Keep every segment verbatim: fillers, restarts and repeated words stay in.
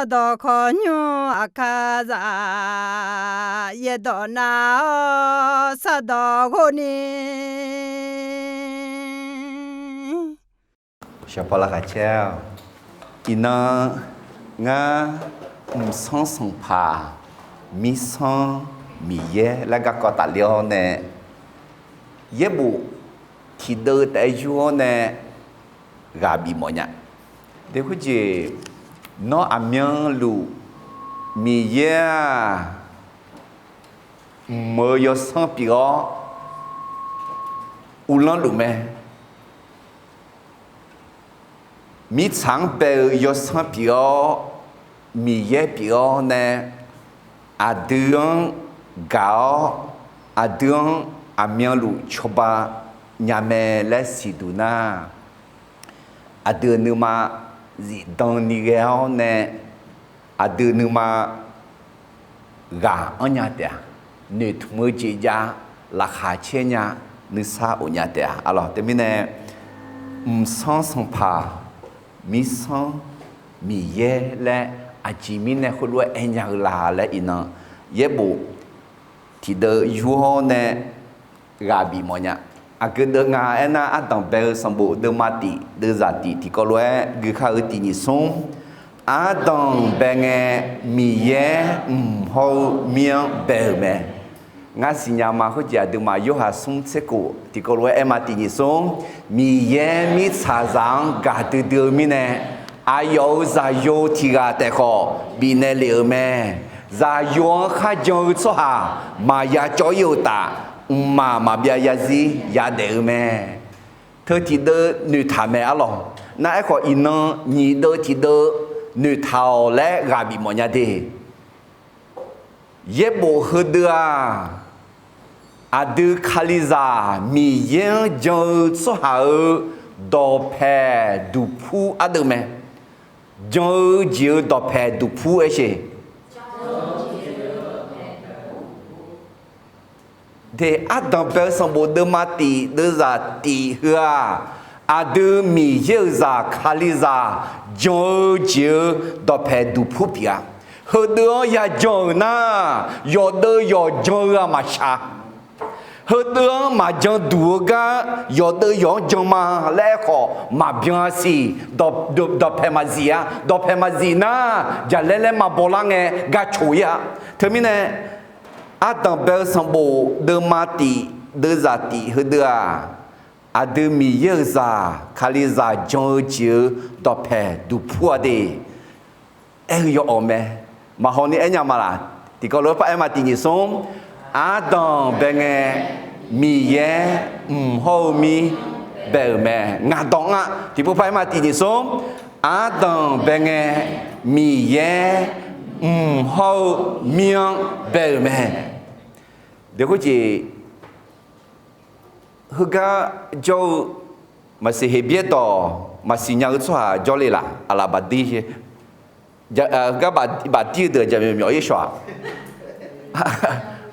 Sardawq khawqnymr aqkar zaq, yaerdawq nav-awr sardawq ghov ni. Shaqpaw lavkhaq caer-awq. Iqnan ngar mqsanr sanqpaq, mirsanr Miqyaer laer garkawv tafler-awr nae, yaerbof tiqdeuv taef-aer yur-awr nae ghaq bif mawf nya. Deuq khoerjeq, nawr aqmyanluf Miqyaer-aq, mq-eu yawsanr pyeuf-awr uvlanr luf mae. Mirtsaq-anr bae-eu yawsanr pyeuf-awr, Miqyaer pyeuf-awr nae, aqdui-anr gaq-awr, aqdui-anr aqmyanluf cawba nya mae laer siqduq nar, aqdui-euq nuima zifdan ni ghae-awr nae, aqdui-euq nuima ghaq anrnya taef-a. Noeqtmq-eu jeq jav, laqkhaq caer nya, nuisar of nya taef-a. Arlawq, teumirnae mqsanr sanqpaq, mirsanr Miqyaer laer aqjeq mirnae khoerlof-aer aernya-eu la laer iqnan yaerbof tiqdeuv yur-awr nae ghaq bif mawf nya. Aqgeu deuv nga aernar, ardanq bae-eu sanqbof deuvma tif deuvzaq tif tiqkawv lof-aer gui kar-eu tiq nyiq smr, ardanq bae ngae Miqyaer mq hawr-eu mir-anr bae-euq mae. Ngar siqnya ma khoerjeq aqduimaf Yorhaq smr tser kof tiqkawv lof-aer aer ma tiq nyiq smr, Miqyaer mirtsaqzaq-anr gaqdui dui-eu mirnae, aqyawf-euq zaqyo tiq ghaq taef khawf bifnaeq lef-euq mae. Zaqyo-anr kharjan-eu tsawrhaq maqya cawv-ir-eu uqtaf, mqmaq maqbyav yarzir yadaef-eu mae. Teu tiqdeuv noeqtaq mae arlawq. Nar aerkhawf iqnan nyiq deuv tiqdeuv noeqtaq-awq laer ghaq bif mawf nya de. Yaerbof heudeuv-aq, aqdui Kalizaq Miqyaer-anr jan-eu tsawrhaq-euq dawqpaeq duqpur ardeuv mae. Jan-eu jeq-euq dawqpaeq duqpur aersheq. De, ardanq bae-eu sanqbof deuvma tif deuvzaq tif heu-aq, aqdui Miqyaer-euq zaq Kalizaq jan-eu jeq-euq dawqpaeq duqpur pyeuf-a. Heudeuv-anr yajan-euq nar, yawqdeuv yawq jan-eu ghaq maqshaq. Heudeuv-anr maqjan duq-eu gar yawqdeuv yawq-anr jan ma laer aerkhawf maqbyan-a siq. Dawq, dawqpaeq maqzif-a. Dawqpaeq maqzif nar, jaqlaer laer maqbaw lar ngae gar coq-ir-a. Teumirnae, ardanq bae-eu sanqbof deuvma tif deuvzaq tif heudeuv-aq, aqdui Miqyaer-euq zaq Kalizaq jan-eu jeq-euq dawqpaeq duqpur-a de. Aer-eu yawawq mae. Maqhaw ni aernya ma laq? Tiqkawv lof-aer par aer ma tiq nyiq smr, ardanq bae ngae Miqyaer mq hawr-eu mir bae-euq mae. Ngaq dawq nga tiqpov par aer ma tiq nyiq smr, ardanq bae ngae Miqyaer mq hawr-eu mir-anr bae-euq mae. Deuq khoerjeq, heugar jawr-eu maqsiq Heqbyaer dawq maqsiq nya-eu tsawrhaq jawrle laf? Aqlaf baqdir, heugar baqdir-eu deuq jaqmyawf myawf-ir shawq-aq.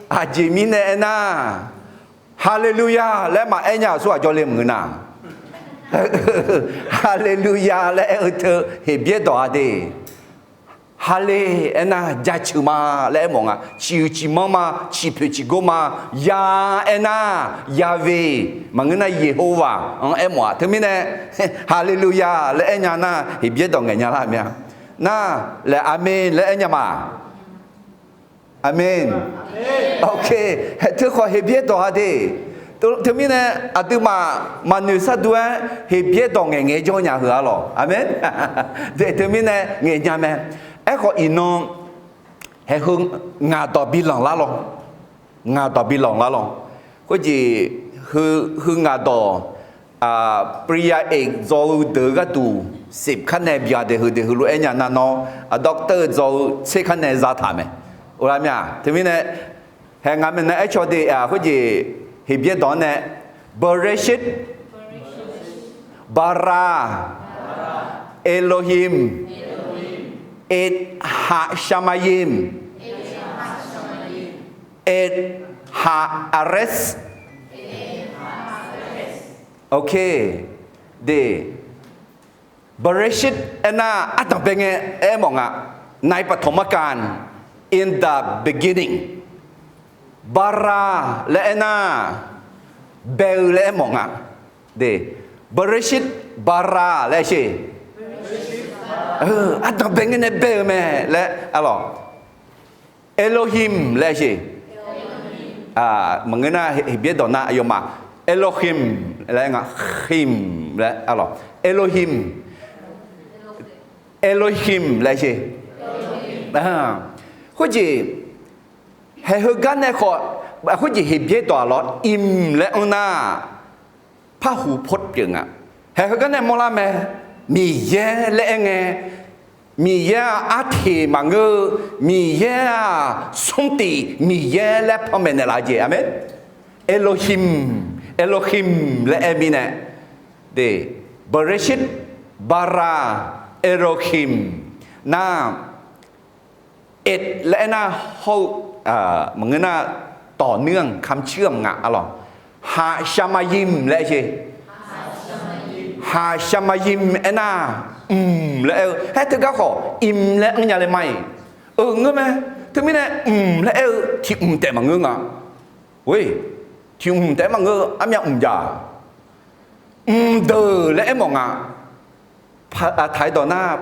Aqjeq mirnae aernar, Haleluya laer maqaer nya-euq tsawrhaq jawrle maqngeur nar. Haleluya laer aer-eu teu Heqbyaer dawq-a de. Hale aernar jaceuq ma laer aermawf nga. Ciqhuiq ciqmanr ma, ciqpoeq ciqgor ma. Ya aernar, Yahweh, maqngeur nar Yeqhovaq-anr aermawf-aq. Teumirnae Haleluya laer aer nya nar Heqbyaer dawq ngaeq nya lar mir-a. Nar laer Aqmen laer aer nya ma. Aqmen. Ok. Teukhawf Heqbyaer dawq-a de. Teumirnae aqduimaf maqnoeq sharduq-aer Heqbyaer dawq ngaeq ngaeq-aer jawr nya heu-a lawq. Aqmen. Teumirnae ngaeq nya mae. Aerkhawf iqnan haeq heu ngaq dawq bi lanq lar lawq. Ngaq dawq bi lanq lar lawq. Khoerjeq heu ngaq dawq, ปริญญาเอก dzaw-eu deuq-eu gharduq สิบ kar nae byaq daeq heu daeq heulof-aer nya nar nawr, doctor dzaw-eu tser kar nae zataq mae. Oqlaq mir-aq, teumirnae haeq ngaq maeqnan aercaw de-aq, khoerjeq Heqbyaer dawq-anr nae, Bereshit bara Elohim et ha shamayim et ha aretz. Ok. De, Bereshit aernar ardanqbae ngae aermawf nga. ในปฐมกาล in the beginning. Bara laer aernar, bae-eu laer aermawf nga. Bereshit bara laer aer sher. Ardanqbae ngae nae bae-eu mae laer arlawq. Elohim laer aer sher. Maqngeur nar, Heqbyaer dawq nar aqyawfmaf Elohim laer nga, him laer arlawq. Elohim, Elohim laer aer sher. Khoerjeq, haeq heugar nae khawf, khoerjeq Heqbyaer dawq-aq lawr, im laer anr nar, parhuq pov pyeuf nga. Haeq heugar nae mawrlar mae, Miqyaer laer aer ngae, Miqyaer-aq arteq maqngeur-eu, Miqyaer-aq smrtif Miqyaer laer panmaeq naeqlaf-eu jeq. Aqmeq. Elohim, Elohim laer aer mirnae, Bereshit bara Elohim nar, et laer aernar hawr-eu, maqngeur nar, dawq nuir-anr kamq cuir-anr nga arlawq. Haqsharmayim laer aer sher. Haqsharmayim aernar, mq laer aer-eu. Haer teugar khawf im laer anrnya le ma-iq. Euq ngeur mae. Teumirnae mq laer aer-eu tiq mq taef maqngeur nga. Oe, tiq mq taef maqngeur, armyav mq jav. Mqdeuq laer aermawf nga. Taq-aer dawq nar,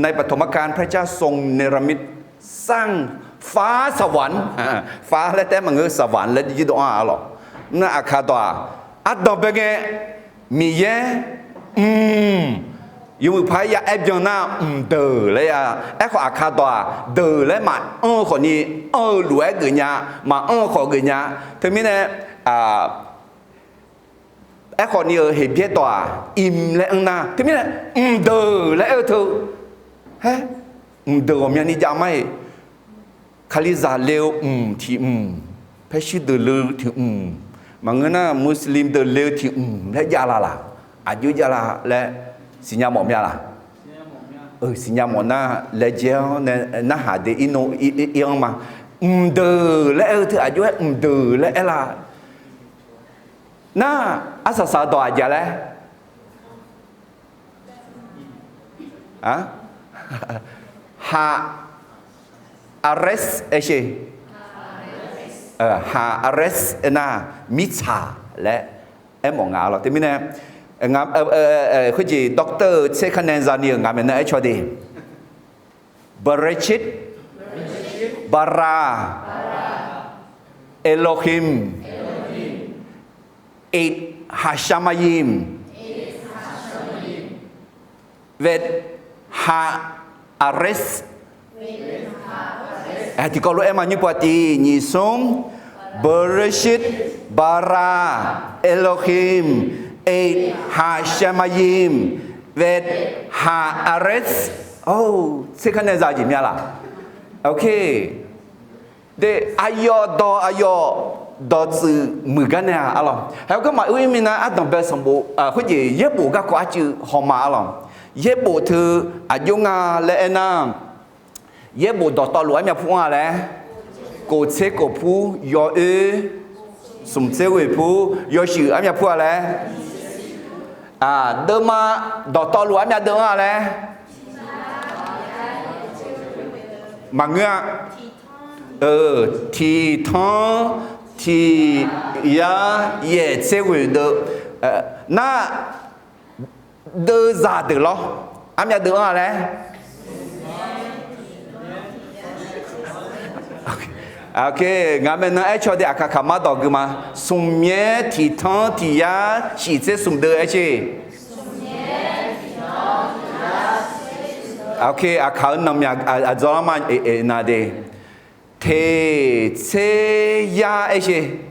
ในปฐมกาล พระเจ้าทรงเนรมิต สร้างฟ้าสวรรค์ ฟ้า laer taef maqngeur, สวรรค์ laer jirdov-anr arlawq. Nar aqkaq dawq-aq, ardanqbae ngae Miqyaer, mq, yawmuiq paq-aer ya aer byan nar mqdeuq laer ya. Aerkhawf aqkaq dawq-aq, deuq laer maqanr-eu khawfni, anr-eu lof-aer geufnya, maqanr-eu khawf geufnya. Teumirnae, aerkhawfni-euq Heqbyaer dawq-aq, im laer anr nar, teumirnae mqdeuq laer aer-eu teu. Haer, mqdeuq ghawqmyani jav ma-iq. Kalizaq le-eu mq tiq mq, paershuir deuq le-eu tiq mq, maqngeur nar Muslim deuq le-eu tiq mq laer jav la laq? Aqjox jav la laer siqnya mawf mya laq? Siqnya mawf nar laejae-awr nae narhaq de ir-anr ma. Mqdeuq laer aer-eu teu aqjox-aer mqdeuq laer aer la? Nar, arsaq saq dawq aqjeq laer? Ha'aretz aer sher. Ha'aretz aernar, mirtsaq laer aermawf nga lawq. Teumirnae, khoerjeq doctor-eu tser kar nae zani-euq ngaq maeqnan aer caw de. Bereshit bara Elohim et ha'sharmayim vet ha'aretz. Tiqkawv lof-aer ma nymr pov tiq nyiq smr. Bereshit bara Elohim et ha'sharmayim vet ha'aretz. Tser kar nae za jeq mya laq? Ok. De, aqyawf dawq aqyawf dawqtsuif muiq gar nae-a arlawq. Haiq-eu garma oer mirnae ardanqbae sanqbof khoerjeq yaerbof garkawv arcuiv hawma arlawq. Yaerbof teu aqjox nga laer aernar, yaerbof dawqtawvluf armyav pur-anr-a laer, kof tser kof pur yawoer, smq tser ghoeq pur yawshuif armyav pur-a laer, deuvma dawqtawvluf armyav deuv-anr-a laer, maqngeur-a. Tiqtanr tiq yar yaef tser ghoeq deuv nar, deuvzaq deuq lawr, armyav deuv-anr-a laer. Ok, ngaq maeqnan aer caw de, aqkaq kaqmar dawq gui ma. Smq myaer tiqtanr tiq yar shif tser smq deuv aer sher. Ok, aqkaq-eu nanqmyaq aqdzawr-anr ma, eq, eq, na de. Teq tser yar aer sher.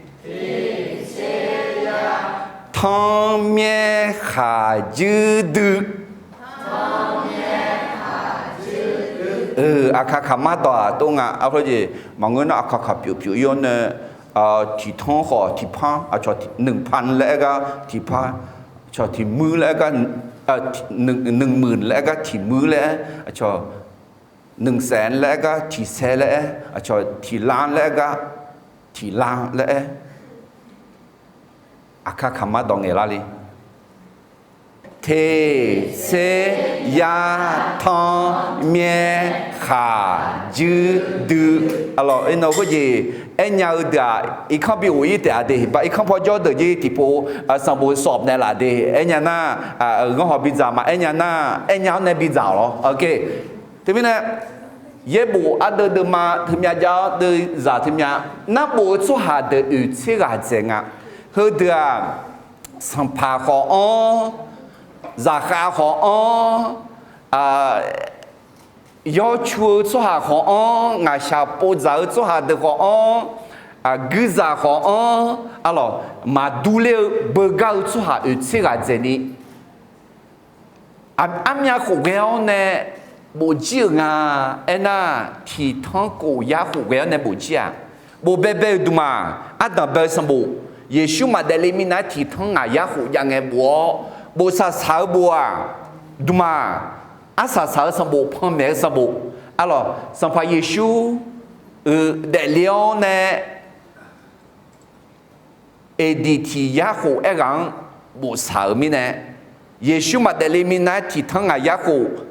Tanr myaer khaqdzuir dui. Aqkaq kaqmar dawq-aq tov nga. Arjeq maqngeur nar aqkaq kaq pyeuf pyeuf ir-awr nae, tiqtanr khawf tiqpanr, aqcawq nuiqpan laer aer gar tiqpanr, aqcawq tiqmuir laer aer gar nuimuiq laer aer gar tiqmuir laer aer, aqcawq nuisaeq laer aer gar tiqsaeq laer aer, aqcawq tiqlanr laer aer gar tiqlanr laer aer. Aqkaq kaqmar dawq ngaeqlar le. Teq tser yar tanr myaer khaq, juir, dui. Arlawq, iqnan khoerjeq aernya-eu deuq-aq, irkanr bi ghof-ir taef-a de. Ba irkanr paw jawr deuq jir tiqpov sanqbof sawf naeqlaf de. Aernya nar, ghanr hawq bidzaq maqaer nya nar, aernya-awr nae bidzaq-awq lawr. Teumirnae, yaerbof ardeuv deuvma teumyav jav-awr deuvzaq teumyav, narbof-eu tsawrhaq deuq oeq tser ghaq dzaeq nga. Heudeuq-aq, sanqpaq khawf-anr, zaqkhav khawf-anr, yawcu-eu tsawrhaq khawf-anr, ngaqshaq povdzaq-eu tsawrhaq deuq khawf-anr, guirzaq khawf-anr, arlawq, maqdur ler-eu beugar-eu tsawrhaq oeq tser ghaq dzaeqni, armyav khof ghae-awr nae bofjir-euq nga. Aernar, tiqtanr khof yar khof ghae-awr nae bofjir-aq, bofbaebae-euq duqmaq, ardanq bae-eu sanqbof, Yeqsur maqdaef le minav-aer tiqtanr ngaq yar khof jav ngae bof-awr, bof saqsaq-eu bof-aq, duqmaq, arsaq saq-eu sanqbof, panmaeq-eu sanqbof, arlawq, Sanqpaq Yeqsur-euq daefle-awr nae, eqdiq tiq yar khof aerghaq-anr bof saq-euq mirnae, Yeqsur maqdaef le minav-aer tiqtanr ngaq yar khof,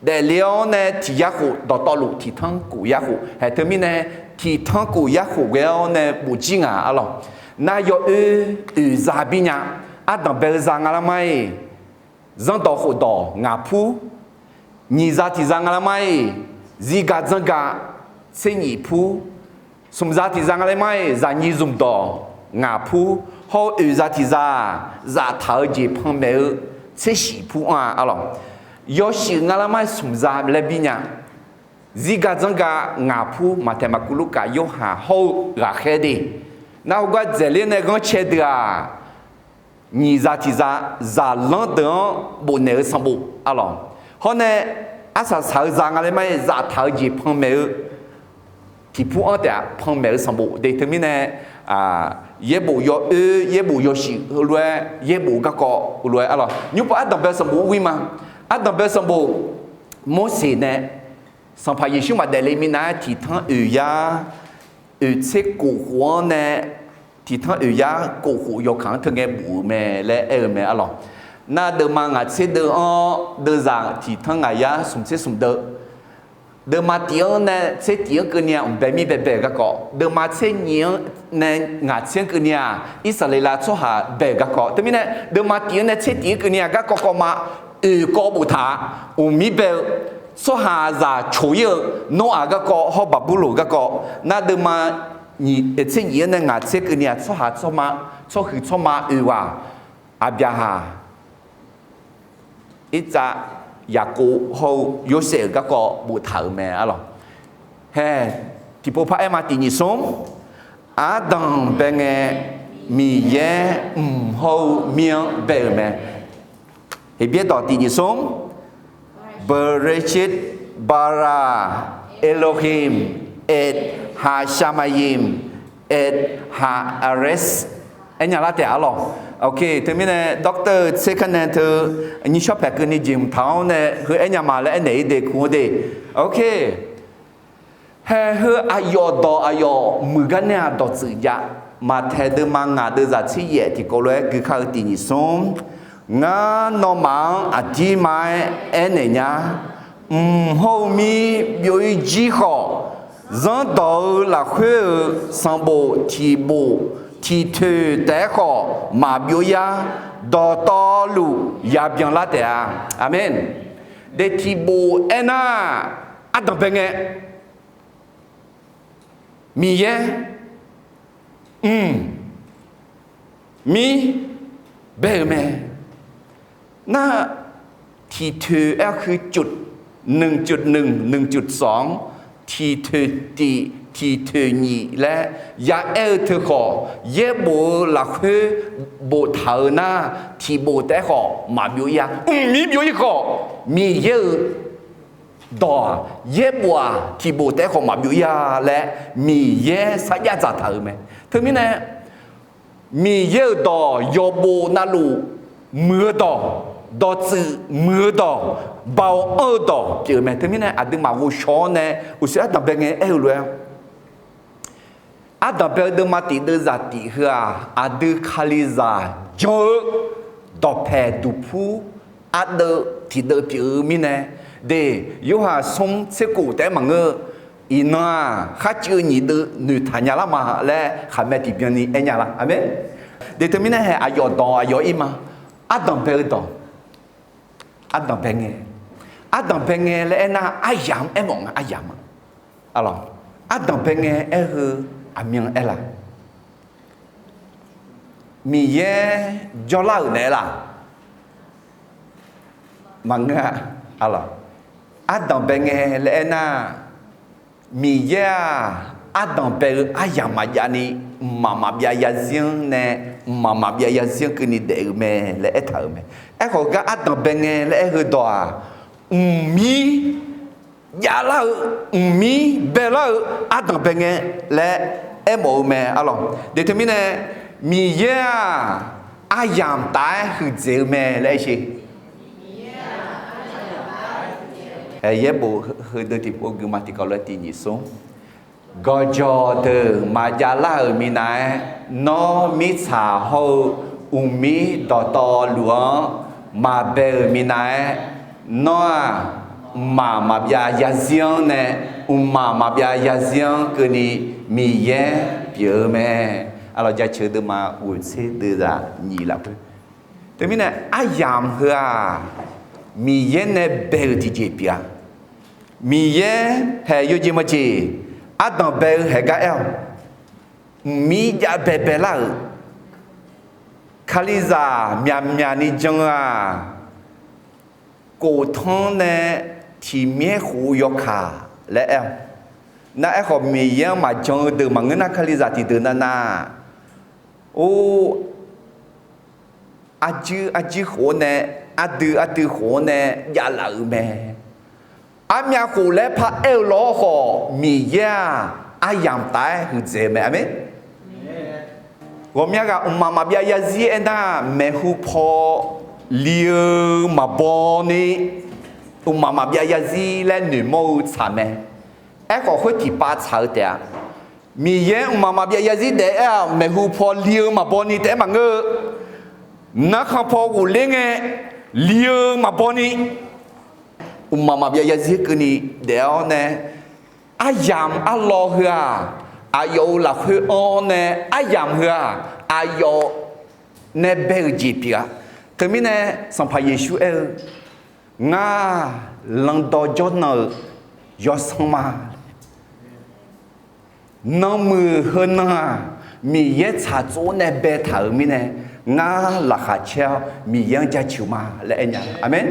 daefle-awr nae tiq yar khof dawqtawvluf tiqtanr khof yar khof haeq teumirnae, tiqtanr khof yar khof ghae-awr nae bofjir nga, arlawq. Nar yawoer oeq za bir nya, ardanq bae-eu za nga lar mar-iq, zanrdawq khofdawq ngaq pur, nyiq za tiq za nga lar mar-iq, zirgaq dzanrgaq tser nyif pur, smq za tiq za nga lar mar-iq, zaqnyiq zmqdawq ngaq pur, hawr-eu oeq za tiq za-aq, zaftaq-eu jeq panmaeq-eu tser shif pur anr-a, arlawq. Yawshuif nga lar mar-iq smq za laer bir nya, zirgaq dzanrgaq ngaq pur, Maqtaeq, Maqkuv, Lurkaf, Yorhaq hawr-eu ghaqkhaer de. Nar heugar dzaeqler nae ghanrcae deuq-aq, nyiq za tiq za, zaqlanr deuq-anr bofnaeq-eu sanqbof, arlawq. Hawr nae arsaq saq-eu za nga lar mar-iq, zaftaq-eu jeq panmaeq-eu tiqpur anr taef-aq, panmaeq-eu sanqbof de. Teumirnae, yaerbof yawoer, yaerbof yawshuif heulof-aer, yaerbof garkawv heulof-aer, arlawq, nymr pov ardanq bae-eu sanqbof ur gir ma. Ardanq bae-eu sanqbof, Morseq nae Sanqpaq Yeqsur maqdaef le minav-aer tiqtanr oeq yar, oeq tser khof khof-anr nae, tiqtanr oeq yar khof khof yawkaq-anr teu ngae bof-euq mae laer aer-eu mae, arlawq. Nar deuvma ngaq tser deuv-anr deuvzaq tiqtanr ngaq yar smq tser smq deuv, deuvma tiq-anr nae tser tiq-anr keuvni-aq, mqbae mir baebae-euq garkawv, deuvma tser nyiq-anr nae ngaq tser-anr keuvni-aq, Irsaqleqlav tsawrhaq bae-euq garkawv. Teumirnae, deuvma tiq-anr nae tser tiq-anr keuvni-aq, garkawv kawv ma, oeq kawv boftaq-a, mqmir bae-eu, tsawrhaqzaq coq-ir-eu, Noraq garkawv hawr Baqburloq garkawv, nar deuvma nyiq, tser nyiq-anr nae ngaq tser keuvni-aq, tsawrhaq tsawrma, tsawrhuiq tsawrma oeq ghaq, Aqbyaqhaq, Irtsav, Yaqkov hawr-eu Yorsaev-euq garkawv boftaq-euq mae, arlawq. Hae, tiqpov par aer ma, tiq nyiq smr, ardanq bae ngae, Miqyaer mq hawr-eu mir-anr bae-euq mae. Heqbyaer dawq tiq nyiq smr, Bereshit bara Elohim et hashamayim et haaretz. Aernya lar taef-a lawq. Ok, teumirnae Doctor tser kar nae teu nyir shawr paeq keuvni jeq mqtaq-awr nae heu aernya ma laer aernaeq-ir de, kuq-eu de. Ok. Hae heu aqyawf dawq aqyawf muiq gar nae-aq dawqtsuif jav. Maqtaeq deuvma ngaq deuvzaq tser yaef tiqkawv lof-aer gui kar-eu tiq nyiq smr, ngar nawmaf-anr aqdirma-aer aernaeq nya, mq hawr-eu mir byov-ir jir khawf, zanrdawq-eu lafkhoer-euq sanqbof tiqbof tiqtoeq taef-aer khawf maqbyov-ir-ar. Dawqtawvluf yabyan lar taef-a. Aqmeq. De tiqbof aernar, ardanq bae ngae, Miqyaer mq mir bae-euq mae. Nar, tiqtoeq aer-eu heu cuf, nq cuf nq, nq cuf sawq-anr, tiqtoeq tiq, tiqtoeq nyiq laer ya'aer-eu teu khawf, yaerbof-eu lafkhoer boftaq-euq nar, tiqbof taef-aer khawf maqbyov-ir-a. Mq mir byov-ir khawf, Miqyaer-euq dawq-aq, yaerbof-aq, tiqbof taef-aer khawf maqbyov-ir-a laer Miqyaer sarjax dzaqtaq-euq mae. Teumirnae, Miqyaer-euq dawq yawqbof navluf muiq-eu dawq, dawqtsuif muiq-eu dawq, baoq anr-eu dawq pyeuf-eu mae. Teumirnae aqduimaf ghovshaw-awr nae uqshoe ardanq bae ngae aer-eu lof-aer, ardanq bae-eu deuvma tiq deuvzaq tiq heu-aq, aqdui Kalizaq jan-eu dawqpaeq duqpur ardeuv tiqdeuv pyeuf-eu mirnae, De, Yorhaq smr tser kof taef-aer maqngeur. Iqnan-aq, khar cuiv-eu nyiq deuv noeqtaq nya lar ma laer khaqmae tiqbyan ni aer nya lar. Aqmeq. De, teumirnae hae aqyawf dawq aqyawf ir ma. Ardanq bae-eu dawq. Ardanq bae ngae. Ardanq bae ngae laer aernar, aryamq aermawf nga, aryamq-a. Ardanq bae ngae aer-eu aqmyan aer la? Miqyaer jawrlar-euq naeq-aer la? Maqngeur-a. Ardanq bae ngae laer aernar, Miqyaer-aq, ardanq bae-eu aryamq maqjav ni, mqmaq maqbyav yarzir-anr nae, mqmaq maqbyav yarzir-anr keuvni daef-eu mae laer aertaq-euq mae. Aerkhawf gar ardanq bae ngae laer aer-eu dawq-aq, mqmir javlar-eu, mqmir baelar-eu ardanq bae ngae laer aermawf-eu mae. Arlawq, de teumirnae, Miqyaer-aq, aryamq taf-aer huiqdzaeq-eu mae laer aer sher. Yaerbof heudeuq tiqpov guima tiqkawv lof-aer tiq nyiq smr. Gawqjawq deuq maqjav lar-euq minav-aer, nawr mirtsaq hawr-eu uqmir dawqtawvluf-anr maqbae-euq minav-aer, nawr-aq, mqmaq maqbyav yarzir-anr nae, mqmaq maqbyav yarzir-anr keuvni Miqyaer pyeuf-eu mae. Arlawq, jaceuq deuvma ghoeqtser deuvzaq nyiq lafkhoer. Teumirnae aryamq heu-aq, Miqyaer nae bae-euq tiqjeq pyeuf-a. Miqyaer haeq yawjeq maqjeq, ardanq bae-eu haeq gar aer-awq. Mqmir jav baebae lar-euq, Kalizaq myaqmyaq ni jan-eu-aq, kof tanr nae tiqmyaer khof-eu yawkaq laer aer-awq. Nar aerkhawf, Miqyaer-anr maqjan-eu deuq maqngeur nar, Kalizaq tiqdeuq navnav, or, arjuir arjuir khof-awr nae, ardui ardui khof-awr nae javlaf-euq mae. Armyav khof laer paraer-eu lawr khawf, Miqyaer-aq, aryamq taf-aer huiqdzaeq-eu mae. Aqmeq. Ghawqmya ghaq mqmaq maqbyav yarzir aernar, maeqhu paw li-eu maqbaw ni, mqmaq maqbyav yarzir laer noeqmawr-eu tsaq mae. Aerkhawf, khoer tiqpav tsaq-eu taef-a. Miqyaer mqmaq maqbyav yarzir daef-aer-aq, maeqhu paw li-eu maqbaw ni taef-aer maqngeur-eu, narkhan paw ghofler ngae li-eu maqbaw ni, mqmaq maqbyav yarzir keuvni daef-awr nae, aryamq arlawr heu-aq, aqyawf-euq lafkhoer anr-awr nae, aryamq heu-aq, aqyawf nae bae-euq jeq pyeuf-a. Teumirnae, Sanqpaq Yeqsur aer-eu, Ngar, landawv jawrnan-euq yawsanr ma. Nanmuiq heunan-aq, Miqyaer tsaqtsov nae baetaq-euq mirnae, ngar laqkhaq caer-awr Miqyaer-anr jaceuq ma laer aer nya. Aqmeq.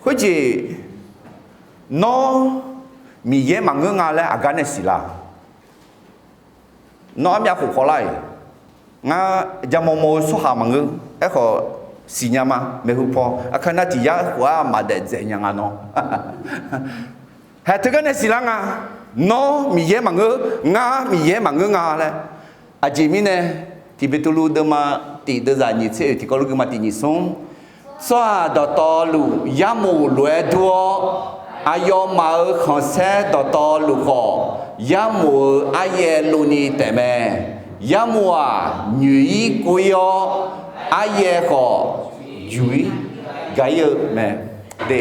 Khoerjeq, nawr Miqyaer maqngeur nga laer aqgar nae siqlar? Nawr armyav khof khawvlar-iq, ngar jamaw maw-eu tsawrhaq maqngeur. Aerkhawf, siqnya ma, maeqhu paw aqkar nar tiq yar khof-aq maqdaef dzaeq nya nga nawr. Haeq teugar nae siqlar nga. Nawr Miqyaer maqngeur, ngar Miqyaer maqngeur nga laer. Aqjeq mirnae, Tiqbeqtuvluv deuvma tiq deuvzaq nyiq tser oeq tiqkawv lof guima tiq nyiq smr. Tsawrhaq dawqtawvluf yarmof lof-aer dur-awr, aqyawfmaf-euq khanqsaer dawqtawvluf khawf, yarmof-euq aryaev lov ni taefmae. Yarmof-aq, nyoeq-ir kov-ir-awr, aryaev khawf juq-ir gaq-ir-eu mae. De,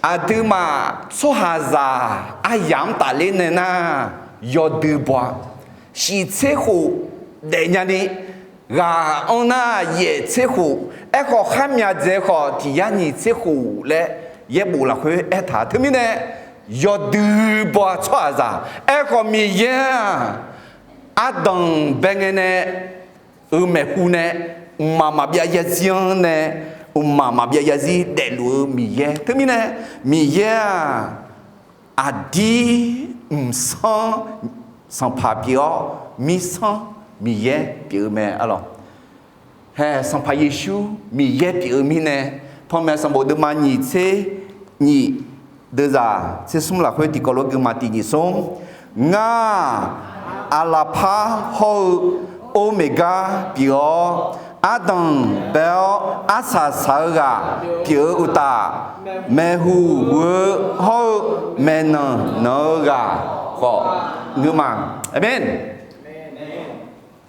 aqduimaf tsawrhaqzaq aryamq-anr tafler nae nar, yawdui baw-a. Shiq tser khof daefnya ni, ghaq anr nar yaef tser khof, aerkhawf kharmyaq dzaeq khawf tiq yar nyiq tser khof laer yaerbof lafkhoer aertaq. Teumirnae, yawdui baw-a tsawrhaqzaq. Aerkhawf Miqyaer-aq, ardanq bae ngae nae, euq maeqhu nae, mqmaq maqbyav yarzir-anr nae, mqmaq maqbyav yarzir daefluf-eu Miqyaer. Teumirnae, Miqyaer-aq, aqdir mqsanr sanqpaq pyeuf-awr, mirsanr Miqyaer pyeuf-eu mae. Arlawq, haeq Sanqpaq Yeqsur Miqyaer pyeuf-eu mirnae, panmaeq sanqbof deuvma nyiq tser nyiq deuvzaq tser smr lafkhoer tiqkawv lof guima tiq nyiq smr. Ngar-aq, aqlaqpar hawr-eu Ormeqgar pyeuf-awr, ardanq bae-awr arsaq saq-eu ghaq pyeuf-eu uqtaf, maeqhu huiq-eu hawr-eu maeqnan nanq-eu ghaq khawf ngeur ma. Aqmeq.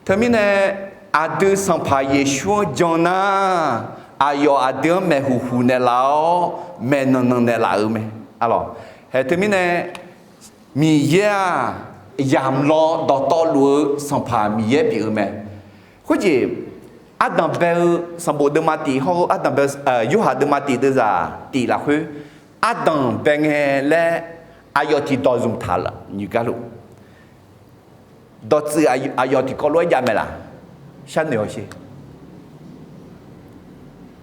Teumirnae, aqdui Sanqpaq Yeqsur-anr jan nar, aqyawf aqdui-anr maeqhuq huq naeqlaf-awr, maeqnanq nanq naeqlaf-euq mae. Arlawq, haeq teumirnae Miqyaer-aq, yamq law dawqtawvluf-eu Sanqpaq Miqyaer pyeuf-eu mae. Khoerjeq, ardanq bae-eu sanqbof deuvma tif hawr-eu ardanq bae-eu, Yorhaq deuvma tif deuvzaq tif lafkhoer, ardanq bae ngae laer aqyawf tiqdawq zmq taq nyiq gar luf. Dawqtsuif aqyawf tiqkawv lof-aer jav mae laq? Sharnoeq-awq sher.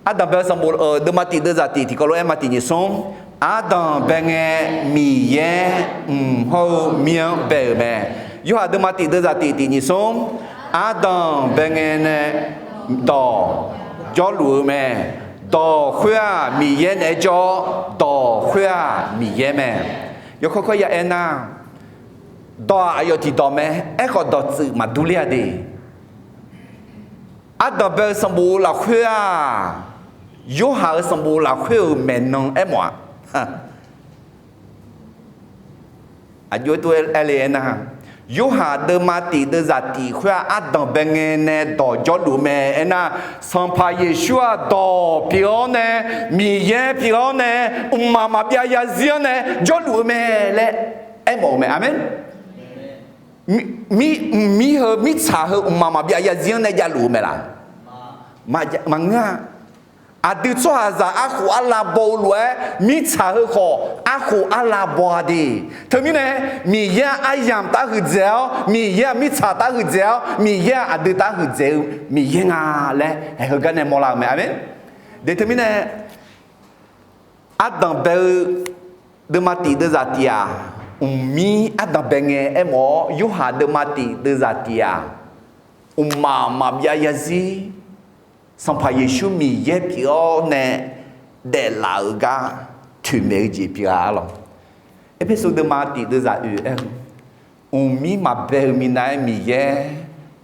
Ardanq bae-eu sanqbof deuvma tif deuvzaq tif tiqkawv lof-aer ma tif nyiq smr. Ardanq bae ngae Miqyaer mq hawr-eu mir-anr bae-euq mae. Yorhaq deuvma tif deuvzaq tif tif nyiq smr. Ardanq bae ngae nae Dawq jawrluf-eu mae. Dawq khoer-aq Miqyaer naeq-aer jawr-awr, Dawq khoer-aq Miqyaer mae. Yawkawr kawr ya aernar, Dawq-aq aqyawf tiqdawq mae. Aerkhawf dawqtsuif maqdur ler-a de. Ardanq bae-eu sanqbof lafkhoer-aq, Yorhaq-euq sanqbof lafkhoer-euq maeqnan aermawf-aq, aqjox-aer tov-aer le aernar, Yorhaq deuvma tif deuvzaq tif khoer-aq, ardanq bae ngae nae Dawq jawrluf mae aernar, Sanqpaq Yeqsur-aq Dawq pyeuf-awr nae, Miqyaer pyeuf-awr nae, mqmaq maqbyav yazir-anr nae jawrluf-eu mae laer aermawf-eu mae. Aqmeq. Mqmir heu mirtsaq heu mqmaq maqbyav yazir-anr nae javluf-eu mae laq? Maqngeur-a. Aqdui tsawrhaqzaq arkhof arlav baw-eu lof-aer, mirtsaq heu khawf arkhof arlav baw-a de. Teumirnae, Miqyaer-aq aryamq taf huiqdzaeq-awr, Miqyaer-aq mirtsaq taf huiqdzaeq-awr, Miqyaer-aq aqdui taf huiqdzaeq-eu Miqyaer nga laer heugar nae mawrlar-eu mae. Aqmeq. De teumirnae, ardanq bae-eu deuvma tif deuvzaq tif-aq, mqmir ardanq bae ngae aermawf-awr, Yorhaq deuvma tif deuvzaq tif-aq, mqmaq maqbyav yazir, Sanqpaq Yeqsur Miqyaer pyeuf-awr nae daeflaf-euq gar toeqmaeq-eu jeq pyeuf-a lawq. Erpersu deuvma tif deuvzaq oeq aer-eu, mqmir maqbae-eu minav-aer Miqyaer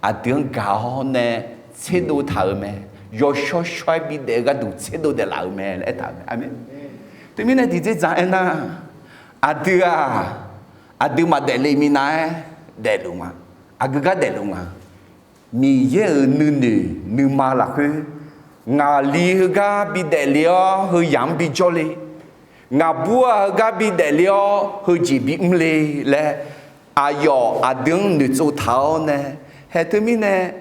aqdui-anr gaq-awr nae tserdov taq-euq mae. Yawshawr shawr-aer bidaef-eu gharduq tserdov daeflaf-euq mae laer aertaq-euq mae. Aqmeq. Teumirnae tiqdzerdzaq aernar, aqdui-aq, aqdui maqdaef le minav-aer daefluf nga. Aqgeu gar daefluf nga. Miqyaer-euq nuinoeq nuima lafkhoer, ngaqli heugar bidaef le-awr heuyaq-anr bijawr le, ngaqbur-aq heugar bidaef le-awr heujeq bimr le laer, aqyawf aqdui-anr noeqtsov taq-awr nae, haeq teumirnae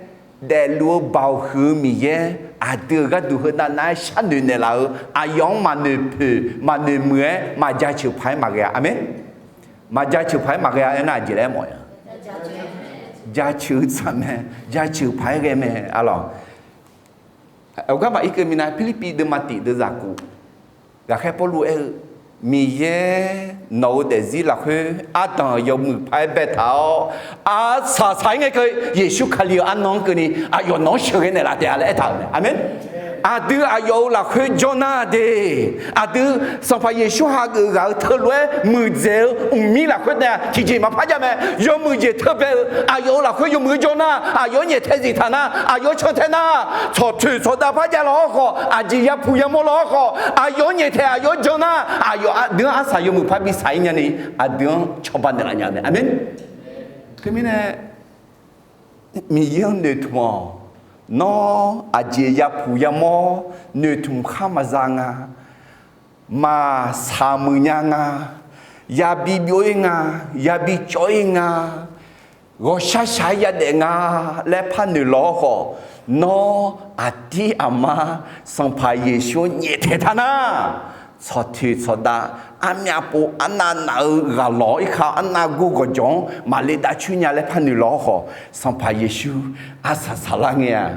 daefluf-eu baoq huiq-eu Miqyaer aqdui-euq gharduq heunav nav-aer sharnoeq naeqlaf-eu, aqyawf-anr maqnoeq poeq maqnoeq muiq-aer maqjaceuq paq-aer maqghae-a. Aqmeq. Maqjaceuq paq-aer maqghae-a aernar, aqjeq laer aermawf-a? Jaceuq-eu tsaq mae. Jaceuq paq-aer ghae mae. Arlawq, aqgar maq irkeuv minav, Pirlirpiv deuvma tif deuvzaq kof, ghaqkhaer Pawrluv aer-eu, Miqyaer nawq-euq daefzir lafkhoer ardanq yawmuiq paq-aer baetaq-awr, arsaq saq-ir ngae keuvni Yeqsur Kali-euq arnan-anr keuvni aqyawf nawq-anr sheuqghae naeqlaf taef-a laer aertaq-euq mae. Aqmeq. Aqdui aqyawf-euq lafkhoer jawr nar de. Aqdui Sanqpaq Yeqsur hageuf ghaq-euq teulof-aer muiqdzaeq-eu mqmir lafkhoer taef-a tiqjeq maqpar jav mae. Yawmuiq jeq teubae-eu aqyawf-euq lafkhoer yawmuiq-aer jawr nar, aqyawf-anr nyaeftae zif taq nar, aqyawf-anr cantae nar, tsawqtoeq tsawqdav par jav lawq-awr khawf, aqjeq yapuq yamawr lawq-awr khawf, aqyawf-anr nyaeftae aqyawf-anr jan nar, aqyawf aqdui-anr arsaq yawmuiq paq-aer bi saq-ir nyani, aqdui-anr cawba naeqlaf nya mae. Aqmeq. Teumirnae Miqyaer-anr noeqtmq-awq. Nawr aqjeq yapuq yamawr noeqtmq khar maqza nga. Maqsaq muiq nya nga. Yabi byov-ir nga. Yabi cawv-ir nga. Ghawqshaq shaq-aer yadaef nga laer par noeq lawq-awr khawf, nawr aqdir aqmar Sanqpaq Yeqsur-anr nyaeftaeq taq nar, tsawqtoeq tsawqdav armyav pov arnav naf-eu ghaq lawq-awr irkar arnav gor gawqjawq-anr maqle dav coer nya laer par noeq lawq-awr khawf, Sanqpaq Yeqsur arsaq saqlar ngae-aq,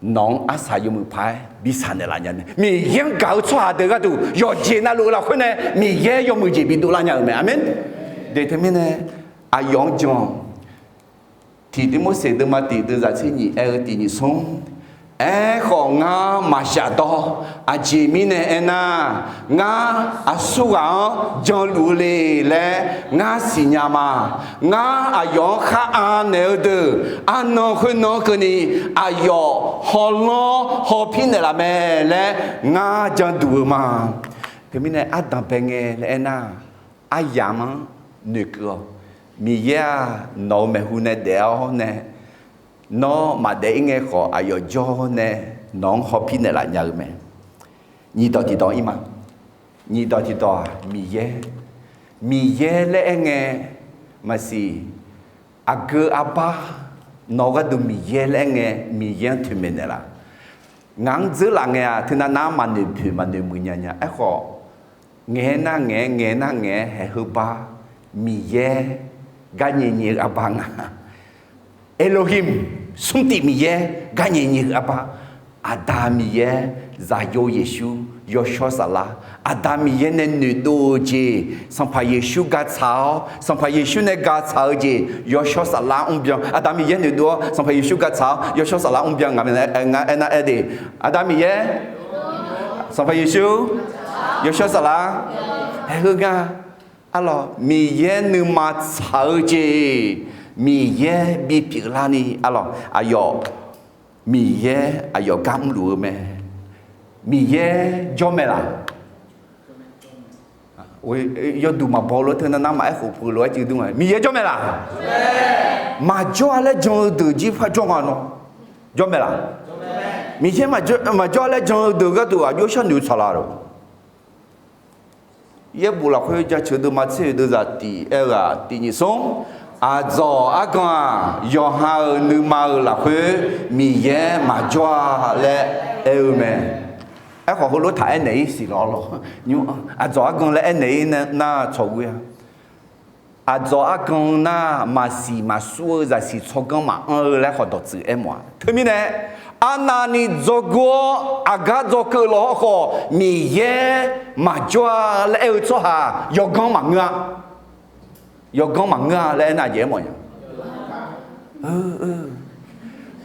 nawq-anr arsaq yawmuiq paq-aer bi saq naeqlaf nya mae. Miqyaer-anr gaq-eu tsawrhaq deuq gharduq yawqjeq navluf-eu lafkhoer nae Miqyaer yawmuiq jeq bi dovlar nya-euq mae. Aqmeq. De teumirnae aqyawf-anr jan-awq. Tiq Tirmorseq deuvma tiq deuvzaq tser nyiq aer-eu tiq nyiq smr. Aerkhawf ngar maqshaf dawr. Aqjeq mirnae aernar, ngar aqsurghaq-anr janluf-eu le laer ngar siqnya ma. Ngar aqyawf-anr khar anaeq-eu deuq arnan khoernan-anr keuvni aqyawf hawlanr hawpir naeqlaf mae laer ngar janduq-eu ma. Teumirnae ardanqbae ngae laer aernar, aryamq-anr noeqkeuv-awq. Miqyaer-aq, nawq-euq maeqhu nae daef-awr nae, nawr maqdaef-ir ngae khawf aqyawf jawr nae nawq-anr hawpir naeqlaf nya-eu mae. Nyiqdawq tiqdawq ir ma. Nyiqdawq tiqdawq-aq Miqyaer. Miqyaer laer aer ngae maqsiq, aqgeu arbar nawq-eu gharduq Miqyaer laer aer ngae, Miqyaer-anr toeqmaeq naeqlaf. Ngaq-anr dzeurlaf ngae-aq teunav nav-anr maqnoeq poeq maqnoeq muiq nya nya. Aerkhawf, ngaeq-aer nar ngaeq-aer ngaeq-aer nar ngaeq-aer haeq heu bar, Miqyaer garnyae nyae-eu arbar nga. Elohim, smrtif Miqyaer garnyae nyae-eu arbar. Aqda Miqyaer, Zaqyo Yeqsur, Yawshawr Saflar. Aqda Miqyaer nae noeqdov-eu jeq, Sanqpaq Yeqsur gaqtsaq-awr, Sanqpaq Yeqsur nae gaqtsaq-eu jeq, Yawshawr Saflar mrbyan. Aqda Miqyaer noeqdov-awr Sanqpaq Yeqsur gaqtsaq-awr Yawshawr Saflar mrbyan. Ngaq-anr aer de, Aqda Miqyaer, Sanqpaq Yeqsur, Yawshawr Saflar, haeq heu nga. Arlawq, Miqyaer nuima tsaq-eu jeq, Miqyaer bipyeuf larni arlawq, aqyawf, Miqyaer aqyawf gar mrluf-eu mae. Miqyaer jawr mae laq? Yawduq maqbaw lof-aer teunav nav maqaer khof peuq lof-aer cuiv dur nga. Miqyaer jawr mae laq? Maqjawr-a laer jan-eu deuq jir par jawr nga nawr. Jawr mae laq? Miqyaer maqjawr-a laer jan-eu deuq gharduq aqjox sharnoeq-eu tsaqlaq lof. Yaerbof lafkhoer jaceuq deuvma tser-euq deuvzaq tiq aer-eu-aq tiq nyiq smr. Aqdzawq argan-aq yawqha-euq nuima-euq lafkhoer Miqyaer maqjawr-a laer aer-eu mae. Aerkhawf heulof taq aernaeq-ir siq lawr lawr. Aqdzawq argan laer aernaeq-ir nar tsawq ghoe-a. Aqdzawq argan nar maqsiq maqsur-eu zaqsiq tsawrganr maqanr-eu laer khawf dawqtsuif aermawf-a. Teumirnae, arnavni dzawgeuf-awr aqgar dzawgeuf lawq hawrkhawf Miqyaer maqjawr-a laer aer-eu tsawrhaq yawganr maqngeur-a. Yawganr maqngeur-a laer aernar aqjeq aermawf nya.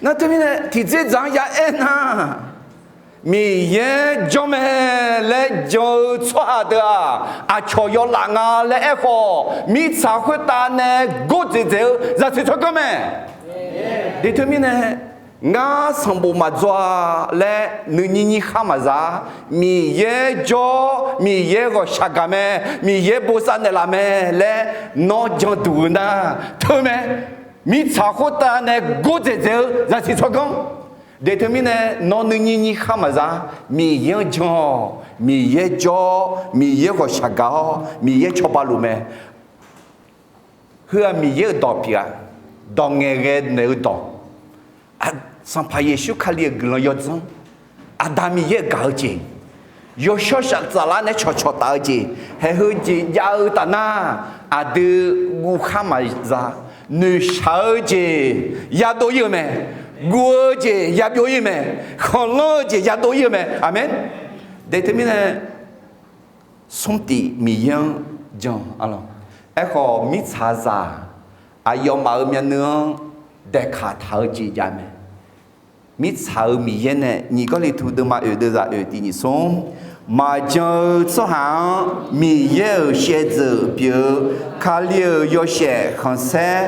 Nar teumirnae tiqdzerdzaq-anr ya aernar, Miqyaer janr mae laer jan-eu tsawrhaq deuq-aq, aqcawq yawlaf nga laer aerkhawf, mirtsaq khoertav nae gordzaeq dzaeq-eu zaqsiq tsawrganr mae. Deq teumirnae, ngar sanqbof maqdzaw-a laer nuinyir nyir khar maqza-a. Miqyaer jawr, Miqyaer ghawqshaq gaq mae, Miqyaer bosav naeqlaf mae laer nawr janduq-eu nar teu mae. Mirtsaq khoertav nae gordzaeq dzaeq-eu zaqsiq tsawrganr. Deq teumirnae nawr nuinyir nyir khar maqza-a. Miqyaer-anr jan-awq. Miqyaer jawr, Miqyaer ghawqshaq gaq-awr Miqyaer cawba luf mae. Heu-aq Miqyaer-euq dawq pyeuf-a. Dawq ngaeqghae naeq-eu dawq. Sanqpaq Yeqsur Kali-euq guiqlanq yawdzanr, Aqda Miqyaer-euq gaq-eu jeq, yawshawr saflar nae cawqcawq taf-eu jeq, haeq heu jeq jav-eu taf nar, aqdui guv khar maqza. Noeqshaq-eu jeq yadov-ir-eu mae. Guv-eu jeq yabyov-ir mae. Khanqlanr-eu jeq yadov-ir-eu mae. Aqmeq. Deq teumirnae, smrtif Miqyaer-anr jan-awq. Aerkhawf mirtsaqzaq aqyawfmaf-euq myavnuiv-anr daeqkaq taq-eu jeq jav mae. Mirtsaq-euq Miqyaer nae nyiq Gawrliqtu deuvma oeq deuvzaq oeq tiq nyiq smr, maqjan-eu tsawrhaq-anr Miqyaer-euq shaevdzeuf pyeuf-eu Kali-euq yawshaef khanqsaer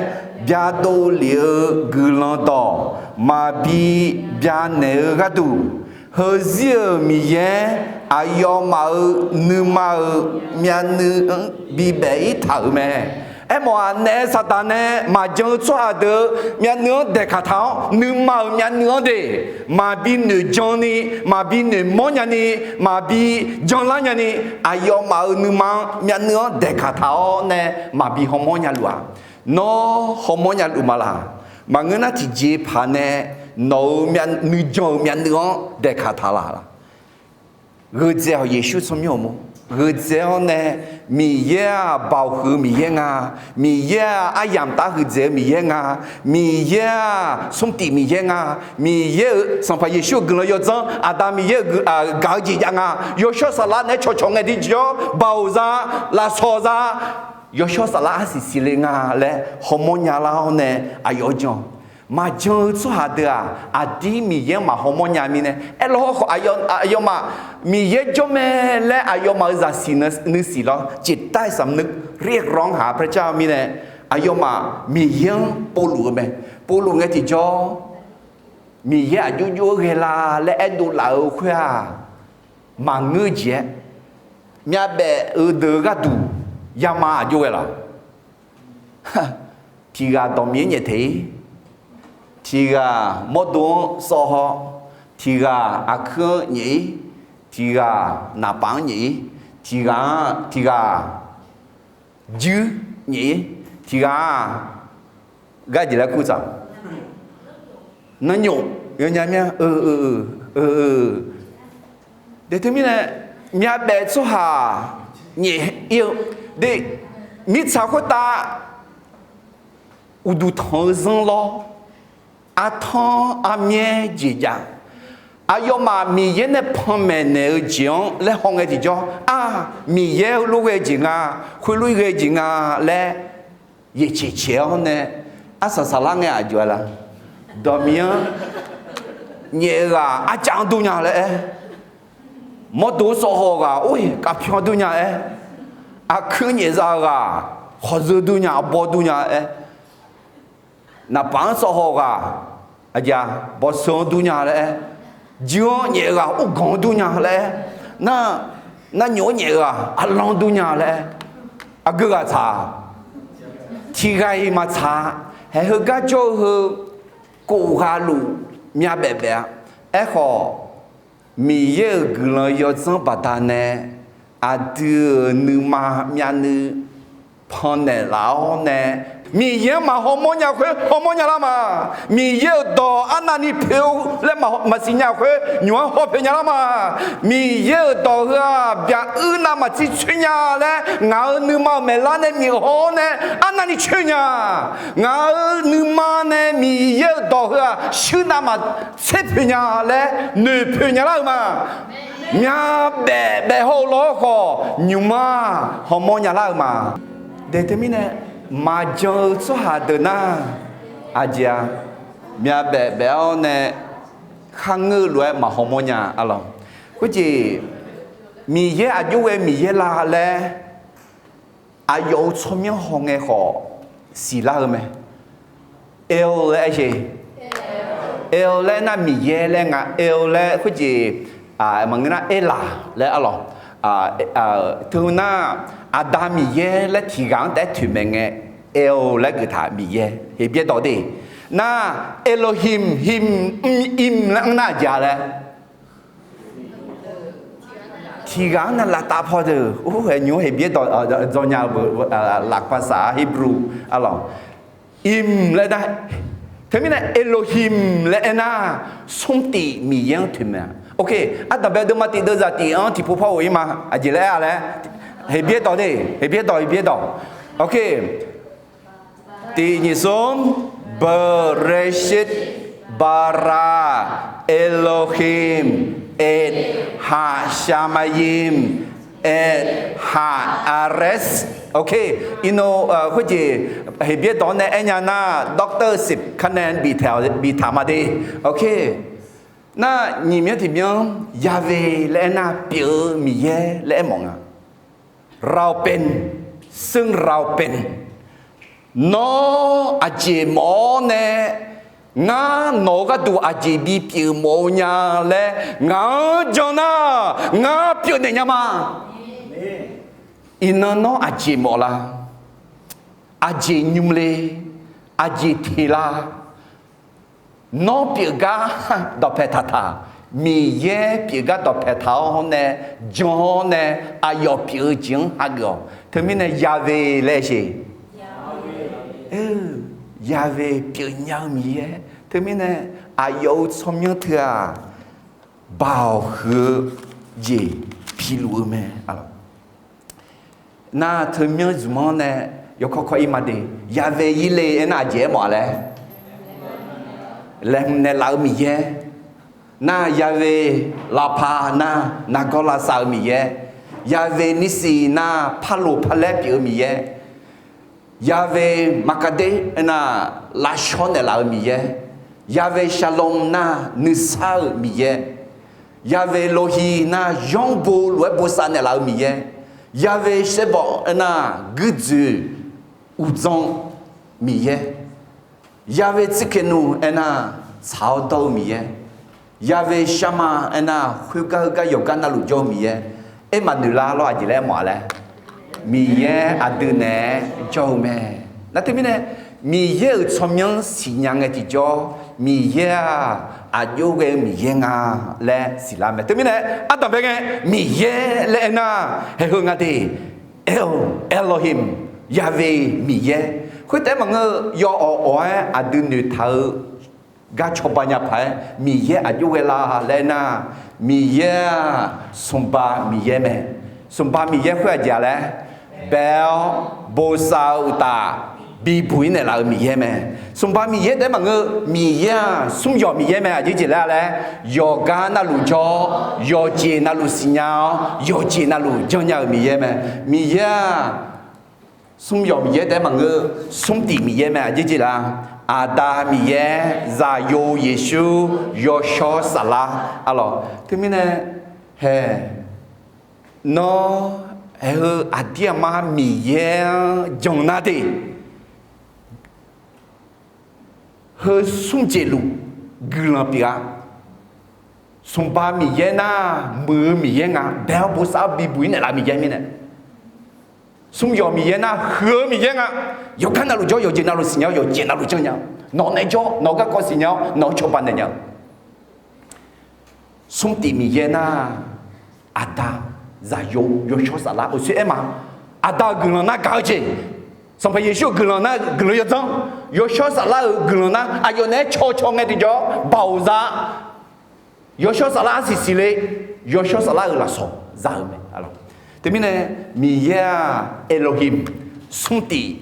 byadov lef-eu guiqlanq dawq maqbi byanaeq-eu gharduq, heuzir-euq Miqyaer aqyawfmaf-euq nuima-euq myavnuiv-anr bibaef-ir taq-euq mae. Aermawf-aq naef saqdaq nae maqjan-eu tsawrhaq deuq-eu myavnuiv-anr daeqkaq taq-awr, nuima-euq myavnuiv-anr de maqbi noeqjan ni, maqbi noeqmawr nya ni, maqbi janlar nya ni, aqyawfmaf-euq nuima-anr myavnuiv-anr daeqkaq taq-awr nae maqbi hawmawr nya luf-aq. Nawr hawmawr nya luf ma laq? Maqngeur nar tiqjeqpaq nae nawq-euq nuijan-euq myavnuiv-anr daeqkaq taq laq laq? Gheudzae-awq Yeqsur tsawrmyanr-euq mawr. Gheudzae-awr nae Miqyaer-aq baoq huiq-eu Miqyaer nga. Miqyaer-aq aryamq taf huiqdzaeq-eu Miqyaer nga. Miqyaer-aq smrtif Miqyaer nga. Miqyaer-euq Sanqpaq Yeqsur-euq guiqlanq yawdzanr, Aqda Miqyaer-euq gaq-eu jeq jav nga. Yawshawr saflar naeq-aer cawqcawq ngae tiqjawr baoq za, lafsawq za, yawshawr saflar arsiq siqle nga laer hawmawr nya lar-awr nae aqyawf-anr jan. Maqjan-eu tsawrhaq deuq-aq aqdir Miqyaer-anr maqhawmawr nya mirnae aerlawr hawrkhawf aqyawfmaf Miqyaer jawr mae laer aqyawfmaf-euq zaqsiq nuisiq lawr jeqtair saqnui เรียกร้องหาพระเจ้า mirnae aqyawfmaf Miqyaer-anr povluf-eu mae. Povluf ngae tiqjawr Miqyaer aqjox jox-aer ghae la laer aerdov laf-eu khoer-aq, maqngeur jeq-aer myavbaef-eu deuq-eu gharduq yama aqjox ghae laq? Tiq ghaq dawqmiq-aer nyaeftaeq-ir, tiq ghaq mawrdo-anr sawv haw, Tiq ghaq aqkuir-anr nyaef-ir, tiq ghaq naqpaf-anr nyaef-ir, tiq ghaq-anr, tiq ghaq juir nyaef-ir, tiq ghaq-aq, gar jeq laer kur tsaq, nanrnyof yawnya mir-a, eu, eu, eu, eu, eu. Deuq teumirnae, myavbaef tsawrhaq nyaef-ir-eu, deuq, mirtsaq khoertav uqduq tanq-eu zanr lawr, artanr armyaer jeq jav, aqyawfmaf Miqyaer nae panmaeq naeq-eu jeq-anr laer hawngae tiqjawr, aq, Miqyaer heulof ghae jeq nga, khoerlof-ir ghae jeq nga laer yaeqcaeq caeq-awr nae, arsaq saqlar ngae aqjox-aer la? Dawqmiq-anr nyaef-eu ghaq arcav-anr dur nya laer aer, mawrdo sawv haw ghaq or-iq kavpyawr dur nya aer, aqkuir nyaef za-eu ghaq khawqzeu dur nya, arbawr dur nya aer, naqpaf-anr sawv haw ghaq aqjeq-a, bawseu-anr dur nya laer aer, juir-anr nyaef ghaq urganq-anr dur nya laer aer, nar, narnyof-anr nyaef ghaq arlanr dur nya laer aer, aqgeu ghaq tsaq-a? Tiq ghaq-iq maqtsaq-a. Haeq heugar jawr-eu heu, kof ghaq luf myavbaef baef-a. Aerkhawf, Miqyaer-euq guiqlanq yawdzanr baqdanae aqdui-euq nuima myavnuiv pannaeq laf-awr nae, Miqyaer-anr maq hawmawr nya khoer hawmawr nya lar ma. Miqyaer-euq dawq arnavni poeq-eu laer maqsiq nya khoer nymq-anr hawpoeq nya lar ma. Miqyaer-euq dawq heu-aq, byaq uir navmaqtser coer nya laer ngaq-euq nuima-euq maeqlar nae miq haw-awr nae arnavni coer nya. Ngaq-euq nuima nae Miqyaer-euq dawq heu-aq, shuir navmaqtser poeq nya laer noeqpoeq nya lar-eu ma. Myavbaef baef haw-eu lawr khawf, nymq-anr hawmawr nya lar-eu ma. Deuq teumirnae, maqjan-eu tsawrhaq deuq nar, aqjeq-a, myavbaef baef-awr nae kharngeur-eu lof-aer maq hawmawr nya-a lawq. Khoerjeq, Miqyaer aqjox ghae Miqyaer la laer aqyawf-euq tsawrmyanr hawngae khawf siqlar-eu mae. El laer aer-eu, El laer aernar Miqyaer laer nga. El laer khoerjeq maqngeur nar, Erlaq laer arlawq. Teu nar, Aqda Miqyaer laer tiq ghaq-anr taef-aer toeqmaeq ngae, El laer geuftaq Miqyaer. Heqbyaer dawq de nar, Elohim, him, im, im laer anr nar aqjeq-a laer tiq ghaq-anr nae lavtav paw deuq, or, haeq nymq-anr Heqbyaer dawq dzawnya-eu laqkhaq saq-a, Hebrew arlawq. Im laer nar, teumirnae Elohim laer aernar, smr tif Miqyaer-anr toeqmaeq-a. Ok, ardanqbae deuvma tif deuvzaq tif-anr tiqpov par ghof-ir ma. Aqjeq laer aer-a laer, Heqbyaer dawq de, Heqbyaer dawq, Heqbyaer dawq. Ok, tiq nyiq smr, Bereshit bara Elohim et hashamayim et haaretz. Ok, iqnan khoerjeq Heqbyaer dawq-anr nae aernya nar, Doctor Sip Kanan biftaq ma de. Ok, nar nyiq myanr tiq myanr, Yahweh laer aernar pyeuf-eu Miqyaer laer aermawf nga. Raopen, ซึ่ง Raopen, nawr aqjeq mawf-awr nae, ngar nawq-eu gharduq aqjeq bipyeuf mawf-eu nya laer ngaq-anr jan nar, ngar pyeufnaeq nya ma. Iqnan nawr aqjeq mawf la? Aqjeq nymr le? Aqjeq teq la? Nawr pyeufgar dawqpae taqtaq, Miqyaer pyeufgar dawqpae taq-awr nae, jan-awr nae, aqyawf pyeuf-eu jeq-anr hageuf-awq. Teumirnae Yahweh laer sheq. Yahweh pyeufnya-eu Miqyaer. Teumirnae aqyawf-euq tsawrmyanr teu-aq, Baoq huiq-eu jeq biluf-eu mae. Nar teumyanr zmq-anr nae yawkawr kawr-ir ma de. Yahweh Yire aernar aqjeq aermawf-a laer, laeqhmq naeqlaf-eu Miqyaer. Nar Yahweh Rapha nar nargawr lavsav-eu Miqyaer. Yahweh Nissi nar parloq parlaer pyeuf-eu Miqyaer. Yahweh Makkadesh aernar lavshawr naeqlaf-eu Miqyaer. Yahweh Shalom nar nuisar-euq Miqyaer. Yahweh Rohi nar yanrbo lof-aer bosav naeqlaf-eu Miqyaer. Yahweh Tsebawq aernar guirdzoeq uqdzan Miqyaer. Yahweh Tsidkenu aernar tsaq-awr dawr-eu Miqyaer. Yahweh Shammah aernar khoergar heugar yawqgar navluf jawr-eu Miqyaer. Aermaqnoeq lar lawr, aqjeq laer aermawf-a laer, Miqyaer aqdui naeq-aer jawr-eu mae. Nar teumirnae Miqyaer-euq tsawrmyanr siqnya ngae tiqjawr, Miqyaer-aq, aqjox ghae-eu Miqyaer nga laer siqlar mae. Teumirnae, ardanqbae ngae, Miqyaer laer aernar, haeq heu nga de, El, Elohim, Yahweh, Miqyaer. Khoertaef maqngeur-eu, yawawq awq-aer aqdui noeqtaq-eu gar cawba nya paq-aer, Miqyaer aqjox ghae la laer aernar, Miqyaer-aq, smqba Miqyaer mae. Smqba Miqyaer khoer aqjeq-a laer, bae-awr bosav-eu uqtaf bibuq-ir naeqlaf-euq Miqyaer mae. Smqba Miqyaer taef-aer maqngeur, Miqyaer-aq, smr yawq Miqyaer mae. Aqjeq jeq laer laer, yawqgar navluf jawr-awr, yawqjeq navluf siqnya-awr, yawqjeq navluf janrnya-euq Miqyaer mae. Miqyaer-aq, smr yawq Miqyaer taef-aer maqngeur, smr tif Miqyaer mae. Aqjeq jeq laer, Aqda Miqyaer, Zaqyo Yeqsur, Yawshawr Saflar. Arlawq, teumirnae, haeq, nawr, haeq heu aqdir aqma Miqyaer-anr jan nar de, heu smr jeq luf guiqlanq pyeuf-a. Smqba Miqyaer nar, muiq-eu Miqyaer nga, bae-awr bosav-awr bibuq-ir naeqlaf Miqyaer mirnae. Smr yawq Miqyaer nar, huiq-eu Miqyaer nga, yawqgar navluf jawr, yawqjeq navluf siqnya-awr, yawqjeq navluf janrnya-awr, nawq nae jawr, nawq-eu garkawv siqnya-awr, nawq-anr cawba naeq nya-eu Smr tif Miqyaer nar, Aqda, Zaqyo, Yawshawr Saflar, uqtsoer aer ma. Aqda-euq guiqlanq nar gaq-eu jeq, Sanqpaq Yeqsur-euq guiqlanq nar guiqlanq yawdzanr, Yawshawr Saflar-euq guiqlanq nar aqyawf naeq-aer caw caw ngae tiqjawr baoq za. Yawshawr Saflar arsiq siqle, Yawshawr Saflar-euq lafsawq za-eu mae. Teumirnae, Miqyaer-aq, Elohim, smr tif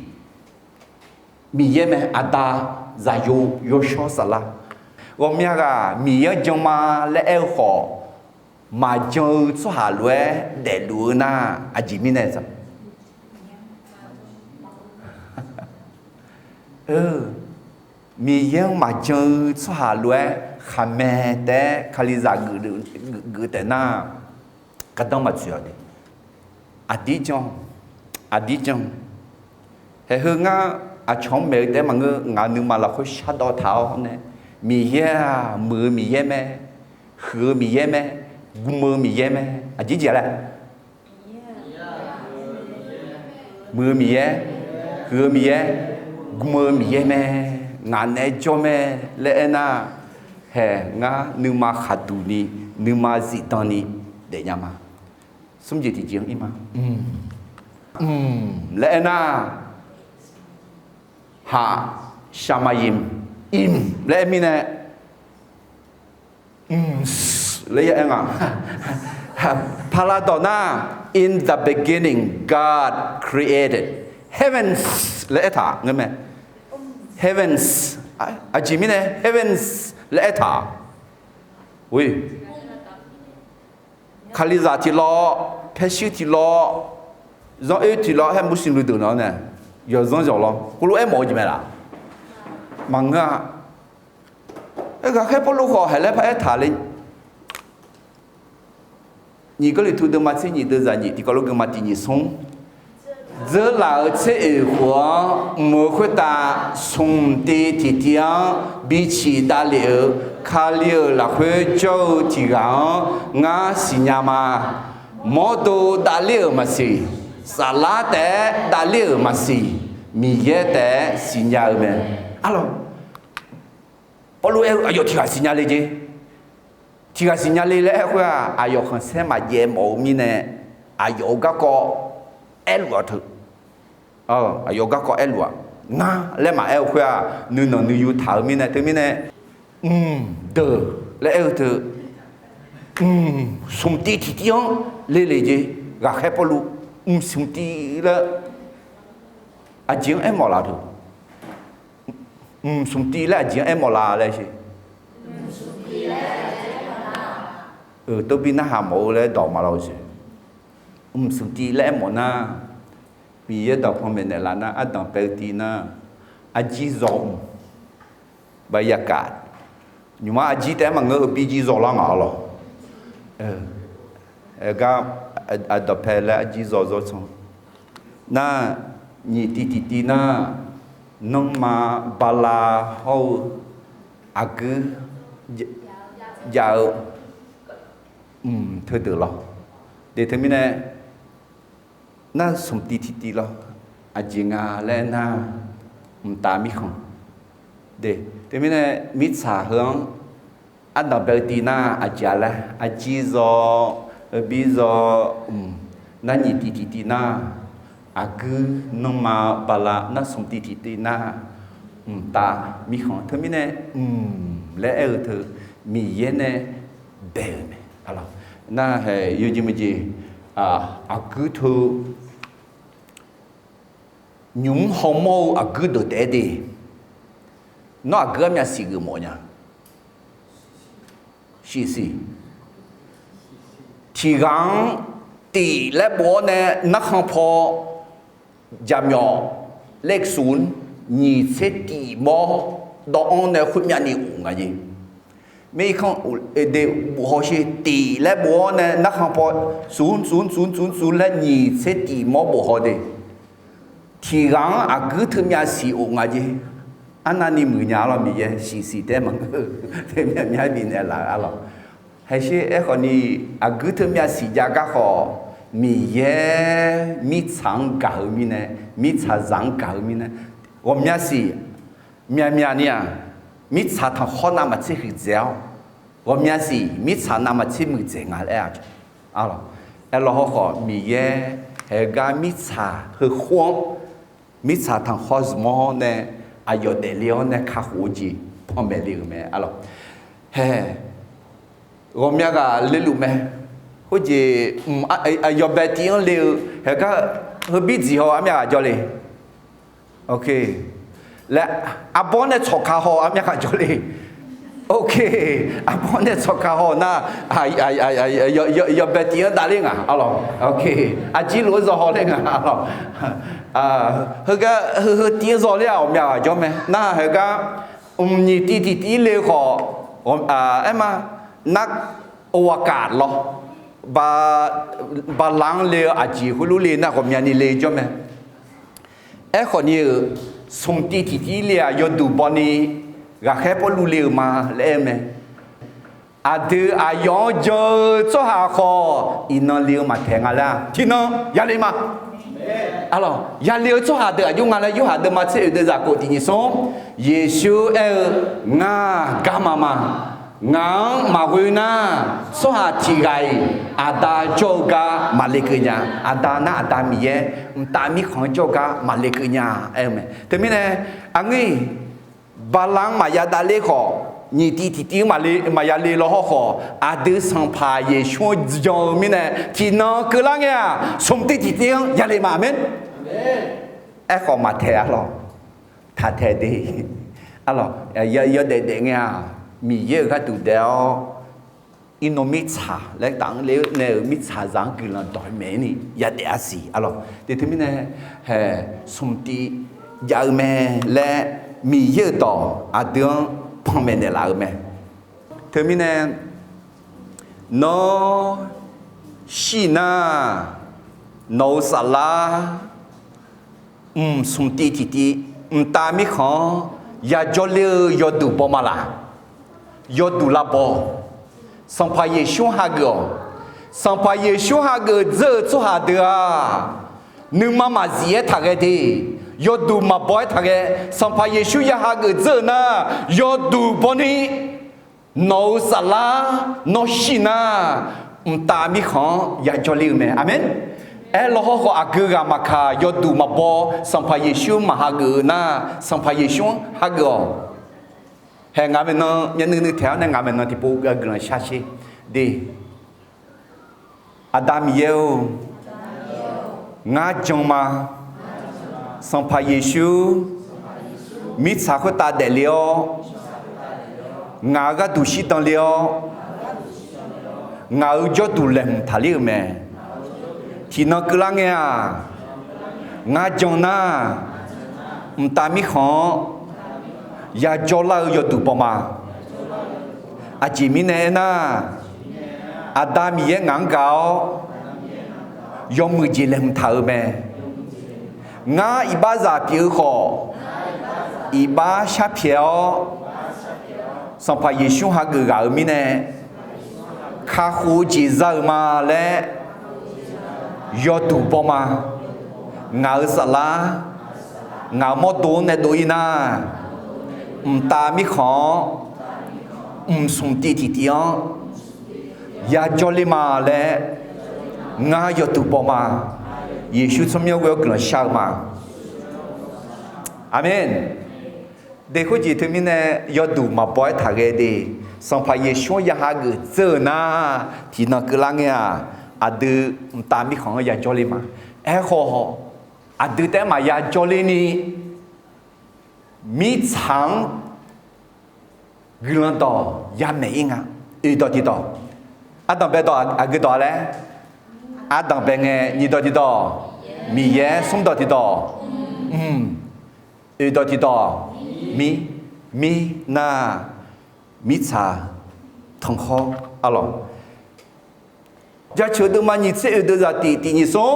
Miqyaer mae. Aqda, Zaqyo, Yawshawr Saflar. Ghawqmya ghaq Miqyaer-anr jan ma laer aer-eu khawf, maqjan-eu tsawrhaq lof-aer daefluf-eu nar, aqjeq mirnae za Miqyaer-anr maqjan-eu tsawrhaq lof-aer khaqmae taef-aer Kalizaq geuf taef nar, gardanr maqtsoeq-awq de. Aqdir jan, aqdir jan. Haeq heu ngar aqcawq-anr maeq-eu taef-aer maqngeur, ngaq nuima lafkhoer shardawv taq-awr nae, Miqyaer-aq, muiq-eu Miqyaer mae, huiq-eu Miqyaer mae, gm-eu Miqyaer mae. Aqjeq jeq laer, muiq-eu Miqyaer, huiq-eu Miqyaer, gm-eu Miqyaer mae, ngaq naeq-aer jawr mae laer aernar, haeq ngar nuima khaqduq ni, nuima zifdan ni daefnya ma. Smr jeq tiqjeq-anr ir ma. Mq laer aernar, haq, shaqmaqyimq, imq laer aer mirnae, mq laer ya aer nga. Paqlaqdawq nar, In the beginning, God created heavens laer aertaq ngeur mae. Heavens, aqjeq mirnae heavens laer aertaq. Kalizaq tiqlawr, paershuir tiqlawr, zanr oer tiqlawr, haer mursiq luqdeuq nawq-anr nae yawqzanr yawq lawr, heulof-aer mawf-eu jeq mae laf? Maqngeur-a. Ghaqkhaer Pawrluv khawf haeq laer paraer taq le. Nyiq Gawrliqtu deuvma tser nyiq deuvzaq nyiq tiqkawv lof geuvma tiq nyiq smr. Dzeurlaf-euq tser oeq khof-anr mq-eu khoertav, smq tiv tiqtiv-anr biciq davlef-euq Kali-euq lafkhoer jawr-eu tiq ghaq-anr ngar siqnya ma. Mawrdo davler-euq maqsiq, saflar taef-aer davler-euq maqsiq, Miqyaer taef-aer siqnya-eu mae. Arlawq, Pawrluv aer-eu aqyawf tiq ghaq siqnya le jeq. Tiq ghaq siqnya le laer aer-eu khoer-aq, aqyawf khanqsaer maqjaev mawf-eu mirnae, aqyawf-euq garkawv aerluf-a teu. Aqyawf-euq garkawv aerluf-aq, ngar laer maqaer-eu khoer-aq, nuinanq nuiyu taq-eu mirnae teumirnae, mq deuq laer aer-eu teu, mq smq tiv tiqtiv-anr le le jeq. Ghaqkhaer Pawrluv mq smq tiv laer aqjeq-anr aermawf laf teu. Mq smq tiv laer aqjeq-anr aermawf la laer siq. Tov bi narhaq mawf-eu laer dawq maqlawr-eu siq. Mq smq tiv laer aermawf nar, Miqyaer dawqpae maeqnaeq laf nar, ardanq paev-eu tiv nar, arjir zawq mq, baqyaqkaf, nymq-mr arjir taef-aer maqngeur-eu bi jir zawq lar ngaq-awr lawq. Gar, aqdawq pae laer arjir zawq zawr can nar, nyiq tiv tiqtiv nar, nanrma bala hawr-eu aqguir jav-eu mq teudeuq lawr. De teumirnae, nar smq tiv tiqtiv lawr. Aqjeq nga laer nar, mqtav mirkhanq. Teumirnae mirtsaq heu-anr ardanq bae-eu tiv nar aqjeq-a laer, arjir zaw, heubir zaw, mq, nar nyiq tiv tiqtiv nar, aqguir nanrma bala nar smq tiv tiqtiv nar, mqtav mirkhanq. Teumirnae mq laer aer-eu teu Miqyaer nae bae-euq mae. Nar hae yawjeq maqjeq, aqguir teu nymq-mr hawmawr-eu aqguir deuq taef-aer de. Nawr aqguir armyav siq geufmawf nya. Shiqsiq. Tiqghaq-anr tif laer bof-awr nae narkhan paw jaqmyawf laer smq nyiq tser tif mawr dawv-anr nae khoermyav ni of nga jeq. Mirkhanq de bof haw sher tif laer bof-awr nae narkhan paw smq smq smq smq laer nyiq tser tif mawr bof haw de. Tiqghaq-anr aqguir teumyav siq of nga jeq. Arnavni muiqnya arlawq, Miqyaer shiqsiq taef-aer maqngeur-eu. Teumyav myav bifnaeq laf-eu arlawq. Haesher aerkhawf ni, aqguir teumyav siq jav gar khawf, Miqyaer mirtsaq-anr gaq-eu mirnae, mirtsaqzaq-anr gaq-eu mirnae, ghawqmya siq myaqmyaq ni-aq, mirtsaq tanqkhawr navmaqtser huiqdzaeq-awr, ghawqmya siq mirtsaq navmaqtser muiqdzaeq nga laer-a. Arlawq, aerlawr hawrkhawf Miqyaer haegar mirtsaq heukhof-anr, mirtsaq tanqkhawr zmq-awr nae, aqyawf daefle-awr nae kakhof-eu jeq panmaeq le-euq mae arlawq. Hae, ghawqmya ghaq leluf mae. Khoerjeq, aqyawf bae tiv-anr le-eu haegar, heubir dziq haw armyav ghaq jawr le. Laer, arbawr nae tsawqka haw armyav ghaq jawr le. Arbawr nae tsawqka haw nar, yawbae tiv-anr davler nga arlawq. Arjir luf-anr zaw haw ler nga arlawq. Heugar heu heu tiv-anr zaw ler-aq ghawqmya ghaq jawr mae. Nar heugar mqnyiq tiv tiqtiv le-eu khawf, aer ma, nar, oghaqkaf lawr, bala-anr le-eu aqjeq khoerlof le nar ghawqmyani le jawr mae. Aerkhawf ni-euq, smq tiv tiqtiv le-aq yawduq baw ni ghaqkhaer Pawrluv le-euq ma laer aer-eu mae. Aqdui aqyawf-anr jan-eu tsawrhaq khawf iqnan le-eu maqtaeq nga laer-a. Tiqnan yale ma. Arlawq, yale-eu tsawrhaq deuq aqjox nga laer Yorhaq deuvma tser oeq deuv zaqkhof tiq nyiq smr, Yeqsur aer-eu, Ngar garma ma. Ngaq-anr maqghoe nar, tsawrhaq tiq ghaq-iq Aqda jawr-eu gar maqle keuv nya. Aqda nar Aqda Miqyaer, mqtav mirkhanq-anr jawr-eu gar maqle keuv nya aer-eu mae. Teumirnae, aqngeur-iq, bala-anr maqya davler khawf, nyiq tiv tiqtiv-anr maqya le law hawrkhawf, aqdui Sanqpaq Yeqsur-anr jan-eu mirnae tiqnan keuvlar ngae-aq, smq tiv tiqtiv-anr yale ma. Aqmeq. Aerkhawf maqtaeq arlawq. Taqtaeq de. Arlawq, yawdaef daef ngae-aq, Miqyaer-euq gharduq daef-awr, iqnan mirtsaq laer taf-anr le-eu nae-euq mirtsaqzaq-anr guiqlanq dawq-aer maeq-aer ni yadaef-a siq arlawq. Te teumirnae, hae, smq tiv jav-eu mae laer Miqyaer-euq dawq aqdui-anr panmaeq naeqlaf-eu mae. Teumirnae, nawr shir nar, nawq-euq saflar mq smq tiv tiqtiv, mqtav mirkhanq-anr yajawr ler-eu yawduq baw ma laq. Yawduq lavbaw. Sanqpaq Yeqsur-anr hageuf-awq. Sanqpaq Yeqsur-anr hageuf dzeur-eu tsawrhaq deuq-aq, nuima maqzif-aer taqghae de. Yawduq maqbaw-aer taqghae. Sanqpaq Yeqsur ya hageuf dzeur-eu nar, yawduq baw ni nawq-euq saflar, nawr shir nar, mqtav mirkhanq-anr yajawr ler-eu mae. Aqmeq. Aerlaw hawrkhawf aqgeu ghaq maqkaq, yawduq maqbaw, Sanqpaq Yeqsur maqhageuf-eu nar, Sanqpaq Yeqsur-anr hageuf-awq. Hae, ngaq maeqnan myavnuiv nuiv taeq-awr nae ngaq maeqnan tiqpov guiqlanq shar sher de. Aqda Miqyaer-or, ngar jan ma. Sanqpaq Yeqsur, mirtsaq khoertav daefle-awr, ngaq-euq gharduq shirdan le-awr, ngaq-euq jawrduq laeqhmq taqler-euq mae. Tiqnan keuvlar ngae-aq, ngar jan nar, mqtav mirkhanq-anr yajawr lar-eu yawduq baw ma. Aqjeq mirnae aernar, Aqda Miqyaer ngaq-anr gaq-awr, yawmuiq jeq laeqhmq taq-euq mae. Ngar iqbaxzaq pyeuf-eu khawf, iqbax sharpyaeq-awr, Sanqpaq Yeqsur hageuf ghaq-euq mirnae, kakhof-eu jeq za-euq ma laer yawduq baw ma. Ngaq-euq saflar, Ngaq-euq mawrdo-anr nae dov-ir nar, mqtav mirkhanq-anr mqsmq tiv tiqtiv-anr yajawr ler ma laer ngar yawduq baw ma. Yeqsur tsawrmyanr ghoe-awr guiqlanq shar-eu ma. Aqmeq. Deq khoerjeq teumirnae yawduq maqbaw-aer taqghae de. Sanqpaq Yeqsur-anr ya hageuf dzeur-euq nar, tiqnan keuvlar ngae-aq, aqdui mqtav mirkhanq-anr yajawr ler ma. Aerkhawf, aqdui taef-aer maqya jawrler ni, mirtsaq-anr guiqlanq dawq yamaeq-ir nga. Oeq dawq tiqdawq, ardanqbae dawq aqgeu dawq-a laer, ardanqbae ngae nyiq dawq tiqdawq, Miqyaer smr dawq tiqdawq, mq, oeq dawq tiqdawq, mir, mir nar, mirtsaq tanqkhawr arlawq. Jaceuq deuvma nyiq tser oeq deuq zaqtif tiq nyiq smr,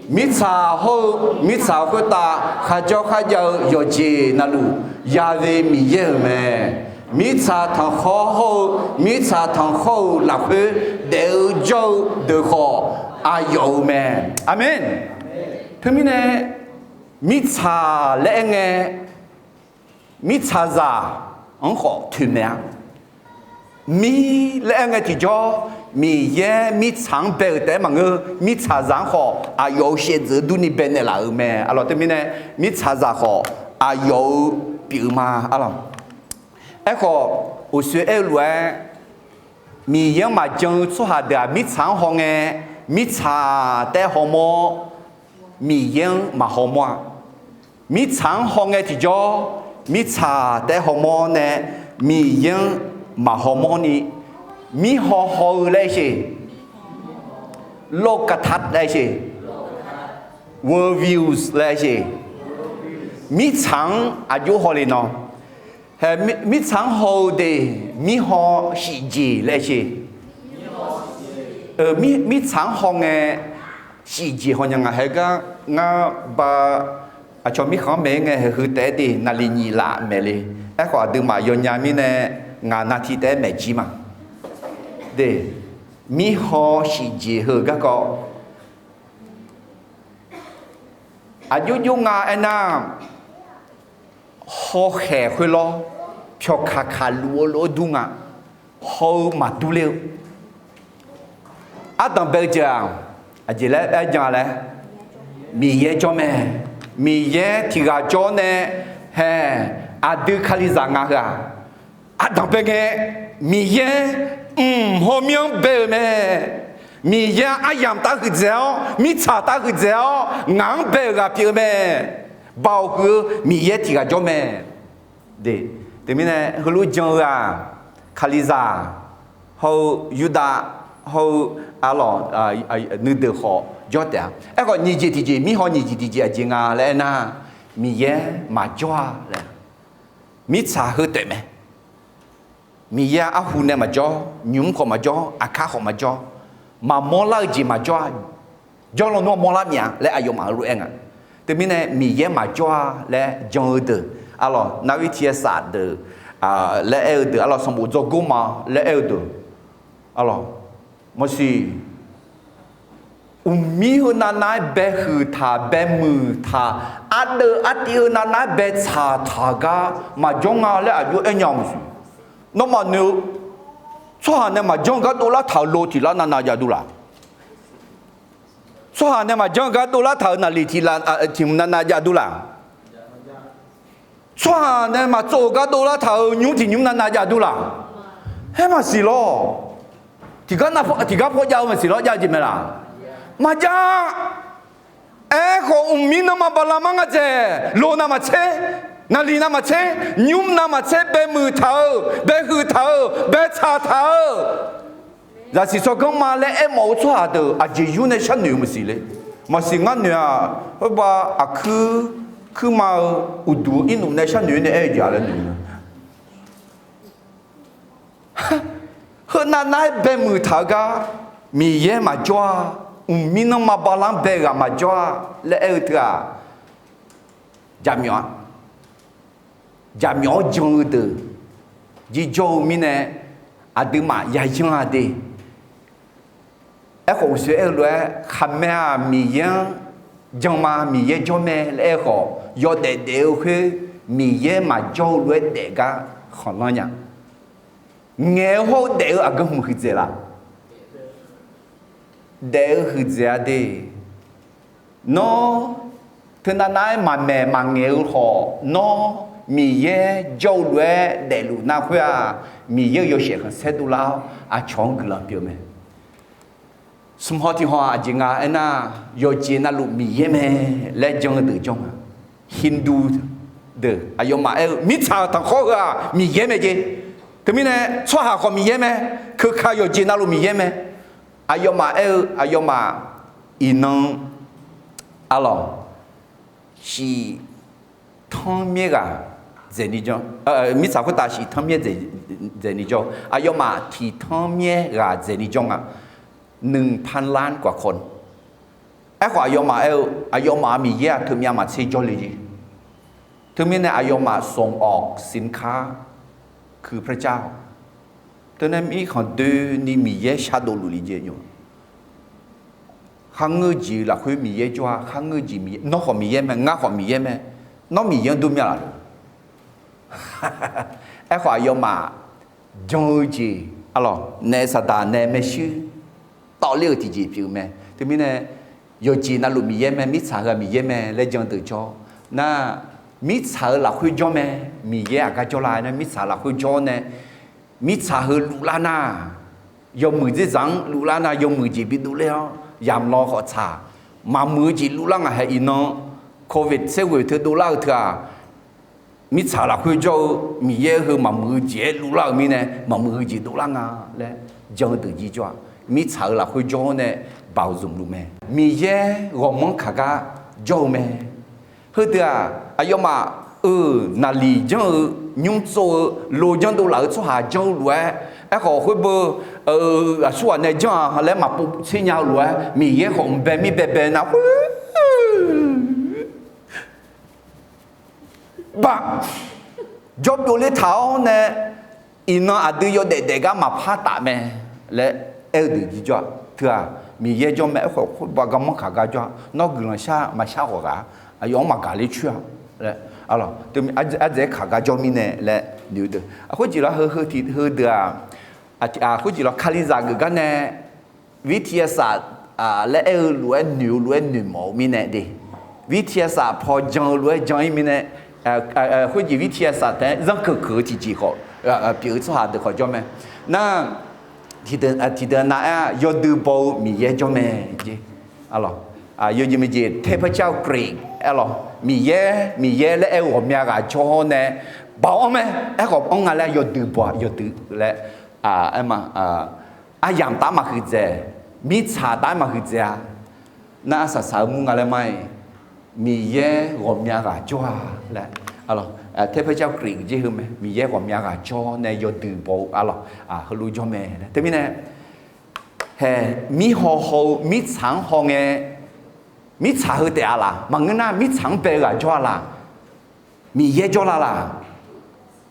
mirtsaq hawr-eu mirtsaq khoertav kharjawr kharjav-eu yawqjeq navluf, Ya've Miqyaer-euq mae. Mirtsaq tanqkhawr hawr-eu mirtsaq tanqkhawr-euq lafkhoer daef-eu jawr-eu deuq khawf, aqyawf-euq mae. Aqmeq. Teumirnae, mirtsaq laer aer ngae, mirtsaqzaq-anr khawf toeqmaeq-a. Mir laer aer ngae tiqjawr, Miqyaer mirtsaq-anr bae-euq taef-aer maqngeur. Mirtsaqzaq-anr khawf aqyawf-euq shaevdzeuf-eu durni baenaeq laf-euq mae. Arlawq teumirnae, mirtsaqzaq khawf aqyawf-euq pyeuf-eu ma. Arlawq, aerkhawf, uqshoe aer-eu lof-aer, Miqyaer-anr maqjan-eu tsawrhaq deuq-aq, mirtsaq-anr haw ngae, mirtsaq taef-aer hawmawr, Miqyaer-anr maqhawmawr-a. Mirtsaq-anr haw ngae tiqjawr, mirtsaq taef-aer hawmawr nae, Miqyaer-anr maqhawmawr ni, mirhaw haw-eu laer aer sher, โลกทัศน์ laer aer sher, world views laer aer sher, mirtsaq-anr aqjox haw le nawr, mirtsaq-anr haw-eu deuq mirhaw shif jeq laer aer sher. Mirtsaq-anr haw ngae shif jeq haw nya nga. Haegar ngar ba aqcawq mirkhanq-anr maeq-ir ngae, haeqheu taef-aer de naqliq nyiq laf maeq le. Aerkhawf, aqduimaf yawnya mirnae ngaq navti taef-aer maeq jir ma. De, mirhaw shif jeq heu garkawv aqjox jox nga aernar, hawkhaeq khoerlawr pyawqkaq kaq luf-eu lof-aer dur nga. Haw-eu maqdur ler-eu, ardanq bae-eu jeq-aq, aqjeq laer aer jan laer, Miqyaer jawr mae. Miqyaer tiq ghaq jawr nae, hae, aqdui Kalizaq nga heu-aq, ardanq bae ngae, Miqyaer mq hawmyanr bae-euq mae. Miqyaer aryamq taf huiqdzaeq-awr, mirtsaq taf huiqdzaeq-awr, ngaq-anr bae-euq ghaq pyeuf-eu mae. Baoq huiq-eu Miqyaer tiq ghaq jawr mae. Teumirnae heulof jan-eu-aq, Kalizaq hawr-eu Yurdav hawr-eu arlawq, nuideuq khawf jawr taef-a. Aerkhawf, nyiq jeq tiqjeq, mirhaw nyiq jeq tiqjeq aqjeq nga laer aernar, Miqyaer maqjawr-a laer, mirtsaq heu taef mae. Miqyaer arhu nae maqjawr, nymq-mr khawf maqjawr, aqkar khawf maqjawr, maqmawr lar-eu jeq maqjawr-a. Jawrlawnmr-anr mawrlar myav laer aqyawfmaf heulof-aer nga. Teumirnae Miqyaer maqjawr-a laer jan-eu deuq, arlawq, narhaq tiq-aer saf deuq laer aer-eu deuq, arlawq, sanqbof dzawrgor ma laer aer-eu deuq, arlawq, maqsiq, uqmir heu navnav-aer baehuiq taq, baemuiq taq, ardeuv artiv heu navnav-aer baetsaq taq gar maqjawr nga laer aqjox aer nya-eu maqsiq. Nawmaf noeq-eu, tsawrhaq nae maqjanr-eu gar dovlar taq-euq lo tiq lar navnav jav dur laq? Tsawrhaq nae maqjanr-eu gar dovlar taq-euq naqliq tiq lar, tiq hmq navnav jav dur laq? Tsawrhaq nae maqtsov-euq gar dovlar taq-euq nymr tiq nymr navnav jav dur laq? Haer maqsiq lawr. Tiqgar nav, tiqgar paw jav-eu maqsiq lawr, jav-eu jeq mae laq? Maqjav. Aerkhawf, uqmir nanrma bala mar nga dzaeq, lo navmaqtser, naqliq navmaqtser, nymr navmaqtser baemuiq taq-euq, baehuiq taq-euq, baetsaq taq-euq, zaqsiq tsawrganr ma laer aermawf-eu tsawrhaq deuq aqjeq yur nae sharnoeq-eu maqsiq le. Maqsiq ngar noeq-aq, khoerbav aqkuir kuirma-eu uqduq-eu irnuf nae sharnoeq-aer nae aer-eu jeq-a laer noeq-eu. Heu navnav-aer baemuiq taq-eu gar Miqyaer maqjawr-a, uqmir nanrma bala-anr bae ghaq maqjawr-a laer aer-eu teu-aq, jaqmyawf-a. Jaqmyawf-anr jan-eu deuq jirjawr-eu mirnae, aqduimaf yayanr-a de. Aerkhawf, uqshoe aer-eu lof-aer, khaqmae-aq Miqyaer-anr jan ma Miqyaer jawr mae laer aer-eu khawf, yawdaef daef-eu khoer Miqyaer maqjawr-eu lof-aer daef gar khanqlanr nya. Ngaeq-eu hawr-eu daef-eu aqgeu hmq huiqdzaeq laf? Daef-eu huiqdzaeq-a de. Nawr teunav nav-aer maqmaeq maqngaeq-eu khawf, nawr Miqyaer jawr-eu lof-aer daefluf nar khoer-aq, Miqyaer-euq yawshaef khanqsaer dovlar-awr aqcawq-anr guiqlanq pyeuf-eu mae. Smq haw tiq haw-aq, aqjeq nga aernar, yawqjeq navluf Miqyaer mae laer jan-eu deuq jawr nga. Hindu deuq aqyawfmaf aer-eu mirtsaq-euq tanqkhawr heu-aq Miqyaer mae jeq. Teumirnae tsawrhaq khawf Miqyaer mae, keuka yawqjeq navluf Miqyaer mae. Aqyawfmaf aer-eu, aqyawfmaf iqnan arlawq, shif tanr myaer ghaq dzaeqni jawr, mirtsaq khoertav shif tanr myaer dzaeqni jawr, aqyawfmaf tiq tanr myaer ghaq dzaeqni jawr nga. หนึ่งพันล้านกว่าคน. Aerkhawf aqyawfmaf aer-eu, aqyawfmaf-aq Miqyaer-aq teumyav maqtser jawrle jeq. Teumirnae aqyawfmaf ส่งออกสินค้าคือพระเจ้า. Teunae mirkhanq doeni Miqyaer shardov luf le jeq nymr. Kharngeur jeq lafkhoer Miqyaer jawr-a, kharngeur jeq Miqyaer, nawr khawf Miqyaer mae, ngar khawf Miqyaer mae, nawr Miqyaer-anr dur myav laf le. Aerkhawf aqyawfmaf jan-eu jeq arlawq nae saqdaq nae maershuir tawvler-euq tiqjeq pyeuf-eu mae. Teumirnae yawqjeq navluf Miqyaer mae, mirtsaq heu-aq Miqyaer mae laer jan deuq jawr nar, mirtsaq-euq lafkhoer jawr mae. Miqyaer aqgar jawrlar nar, mirtsaq lafkhoer jawr nae, mirtsaq heu luflar nar, yawmuiq dzerzaq-anr luflar nar, yawmuiq jeq bidov ler-awr yamq law khawf tsaq, maqmuiq-eu jeq luflar ngaq hae iqnan, covid tser ghoeq teu dovlar-eu teu-aq, mirtsaq lafkhoer jawr-eu Miqyaer heu maqmuiq-eu jeq-aer luflar-euq mirnae, maqmuiq-eu jeq dovlar nga laer jan-eu deuq jir jawr-aq, mirtsaq-euq lafkhoer jawr-awr nae baoq zmq luf mae. Miqyaer ghawqmanr kaq gar jawr-eu mae. Heudeuq-aq, aqyawfmaf-euq naqliq janr-eu, nymr tsov-eu, lo janrdov laf-eu tsawrhaq janr-eu lof-aer, aerkhawf khoerbeu aqsurghaq nae janr-aq laer maqpov tser nya-eu lof-aer, Miqyaer khawf mq bae mir baebae nar khoer baq jawr byovler taq-awr nae, iqnan aqdui yawdaef daef gar maqpar taf mae laer aer-eu deuq jir jawr-aq, teu-aq Miqyaer jawr mae. Aerkhawf khoerbav garmanr kaq gar jawr-aq, nawr guiqlanq shar maqshar khawf ghaq, aqyawf-anr maqgaq ler coer-a laer, ardzaeq-aer kaq gar jawr mirnae laer noeq-eu deuq. Khoerjeq lawr heu heu tiq heudeuq-aq, khoerjeq lawr Kalizaq geuf gar nae วิทยาศาสตร์ laer aer-eu lof-aer noeq-eu lof-aer noeqmawf-eu mirnae de, วิทยาศาสตร์ paw jan-eu lof-aer jan-ir mirnae, khoerjeq วิทยาศาสตร์ taef-aer zanrkeuq keuq-eu tiqjeq khawf pyeuf-eu tsawrhaq deuq khawf jawr mae. Nar, tiqdeuq nav-aer-aq yawdui baw-eu Miqyaer jawr mae jeq. Yawjeq maqjeq เทพเจ้า Greek aer lawq, Miqyaer Miqyaer laer aer-eu ghawqmya ghaq jawr nae baoq-anr mae. Aerkhawf anr nga laer yawdui baw-a, yawdui laer aer ma. Aryamq taf maqhuiq dzaeq, mirtsaq taf-aer maqhuiq dzaeq-a. Nar arsaq saq-eu mur nga laer mar-iq, Miqyaer ghawqmya ghaq jawr-a laer, เทพเจ้า Greek jeq heu mae. Miqyaer ghawqmya ghaq jawr nae yawdui baw-eu arlawq, heulof jawr mae laer. Teumirnae, hae, mirhaw haw-eu mirtsaq-anr haw ngae, mirtsaq heu taef-a laf? Maqngeur nar mirtsaq-anr bae-eu ghaq jawr-a laf? Miqyaer jawrlar laf?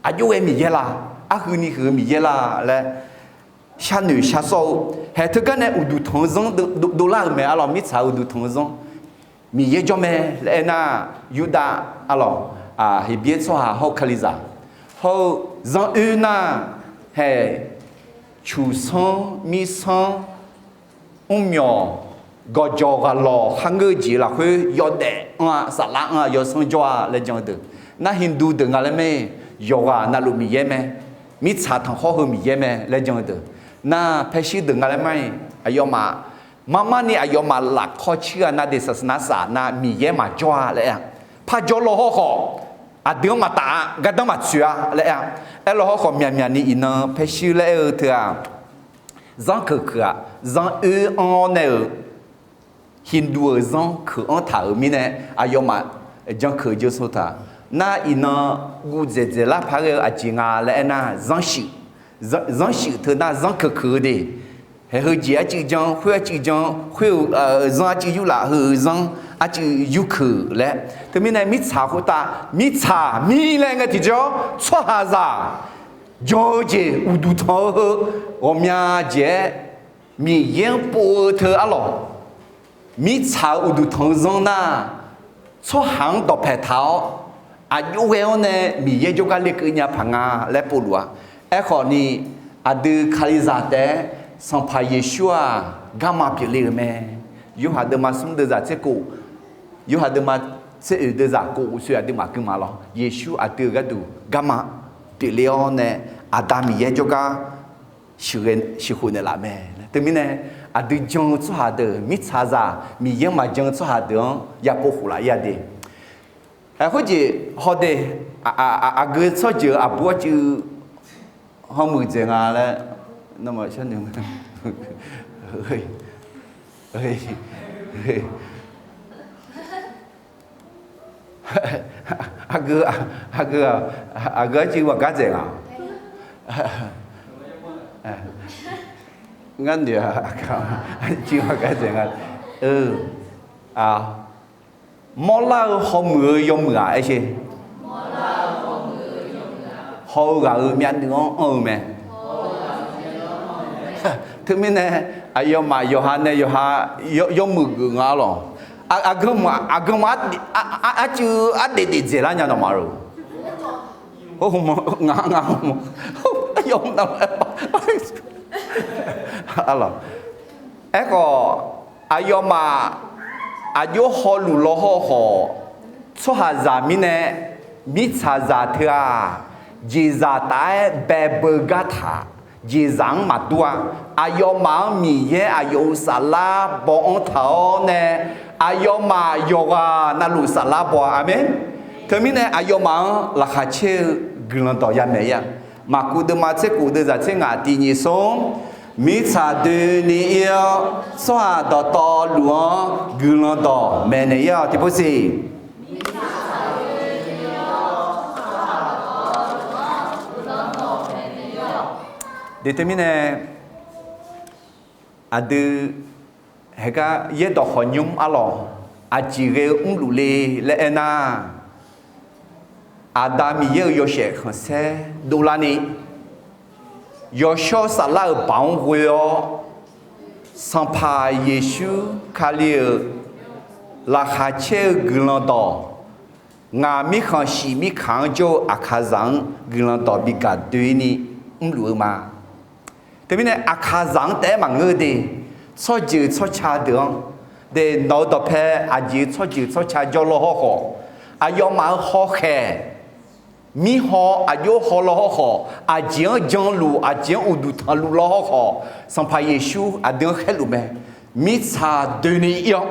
Aqjox ghae Miqyaer la? Arhuini huiq-eu Miqyaer la laer sharnoeq sharsawr-eu, hae, teugar nae uqduq tanq-eu zanr dovlar-euq mae arlawq. Mirtsaq uqduq tanq-eu zanr Miqyaer jawr mae laer aernar, Yurdav arlawq, Heqbyaer tsawrhaq hawr-eu Kalizaq hawr-eu zanr oer nar, hae, cuqsanr mirsanr mrmyawq gawqjawq ghaq lawq kharngeur jeq lafkhoer yawdaef anr-a, saflar anr-a, yawsanr jawr-a laer jan-eu deuq. Nar Hindu deuq nga laer mae, yawqghaq navluf Miqyaer mae, mirtsaq tanqkhawr heu Miqyaer mae laer jan-eu deuq. Nar paershir deuq nga laer mar-iq, aqyawfmaf marmarni aqyawfmaf lafkawr cir-a nar de, saqsaqnar saf nar Miqyaer maqjawr-a laer aer-a. Parjawr law hawrkhawf, aqdui-anr maqtaf-a, gardanr maqtsoeq-a laer aer-a. Aerlaw hawrkhawf myaqmyaqni iqnan paershir laer aer-eu teu-aq, zanr keuq keuq-aq, zanr oer anr-awr nae-euq Hindu-euq zanr keuq anr taq-euq mirnae, aqyawfmaf jan keuq jeursov taq. Nar iqnan guv dzaeqdzaeq lar paq ghae-eu aqjeq nga laer aernar, zanr shuif, zanr shuif teu nar zanr keuq keuq-eu de. Hae, heujeq arcuiv jan, khoer arcuiv jan, khoer-eu zanr arcuiv yur laf, heu-eu zanr arcuiv yur keuq laer. Teumirnae mirtsaq khoertav, mirtsaq mir laer ngae tiqjawr tsawrhaqzaq jan-eu jeq uqduq tanq-eu heu ghawqmya jeq-aer Miqyaer-anr pov-eu teu arlawq. mirtsaq-euq uqduq tanq-eu zanr nar, tsawrhaq-anr dawqpae taq-awr, aqjox ghae-awr nae Miqyaer jawrgar lekeuv nya paq nga laer povluf-a. Aerkhawf ni, aqdui Kalizaq taef-aer Sanqpaq Yeqsur-aq garma pyeufle-euq mae. Yorhaq deuvma smr deuvzaq tser kof, Yorhaq deuvma tser oeq deuvzaq kof uqsoe aqduimaf guima lawr, Yeqsur aqdui-euq gharduq garma pyeufle-awr nae, Aqda Miqyaer jawrgar sheuqghae, sheuqkhof naeqlaf mae. Teumirnae, aqdui jan-eu tsawrhaq deuq, mirtsaqzaq Miqyaer-anr maqjan-eu tsawrhaq deuq-anr yapov khof laf-ir-a de. Khoerjeq hawde, aqgeu tsawrjeuq aqbur arcuiv hawmuiq dzaeq nga laer, nawmaf sharnoeq aqgeu, aqgeu, aqgeu arcuiv maqgar dzaeq nga. Ngar noeq-a, arcuiv maqgar dzaeq nga. Mawrlar-eu hawmuiq-eu yawmuiq-aq aer sher. Haw-eu ghaq-euq myavnuiv-anr anr-eu mae. Teumirnae, aqyawfmaf yawqha nae yawqha yawmuiq geuf nga lawq. Aqganq, aqganq arcuiv ardaef daef dzaeqlar nya nawmaf-eu. Nga, nga, yawmuiq nav, aerkhawf, aqyawfmaf aqjox hawluf law hawrkhawf, tsawrhaqzaq mirnae mirtsaqzaq teu-aq, jeqzaq taf-aer baebeu gar taq, jeqzaq-anr maqdur-a. Aqyawfmaf-anr Miqyaer aqyawf-euq saflar baw-anr taq-awr nae, aqyawfmaf yawqghaq navluf saflar baw-a. Aqmeq. Teumirnae aqyawfmaf-anr laqkhaq caer-eu guiqlanq dawq yamaeq-ir-a. Maqkuv deuvma tser kof deuvzaq tser ngaq tiq nyiq smr, mirtsaq doeni ir-awr, tsawrhaq dawqtawvluf-anr guiqlanq dawq maeqnaeq ir-awq. Tiqpov siq. Teumirnae, aqdui heugar yaerdawq khawqnymr arlawq, aqjeq ghae-eu mrluf le laer aernar, Aqda Miqyaer-euq yawshaef khanqsaer dovlarni, yawshawr saflar-euq baoq-anr ghoe-awr, Sanqpaq Yeqsur Kali-euq laqkhaq caer-eu guiqlanq dawq, ngaq mirkhanq shif mirkaq-anr jawr-eu Aqkaqzaq-anr guiqlanq dawq bi gaq doeni mrluf-eu ma. Teumirnae Aqkaqzaq-anr taef-aer maqngeur de, tsawrjeuq tsawrca deuq-anr de, nawq-eu dawqpae aqjeq-eu tsawrjeuq tsawrca jawr law hawrkhawf, aqyawfmaf-euq hawkhaeq, mirhaw aqjox haw law hawrkhawf, aqjeq-anr janluf, aqjeq-anr uqduq tanqluf law hawrkhawf, Sanqpaq Yeqsur aqdui-anr khaerluf mae. Mirtsaq doeni ir-awr,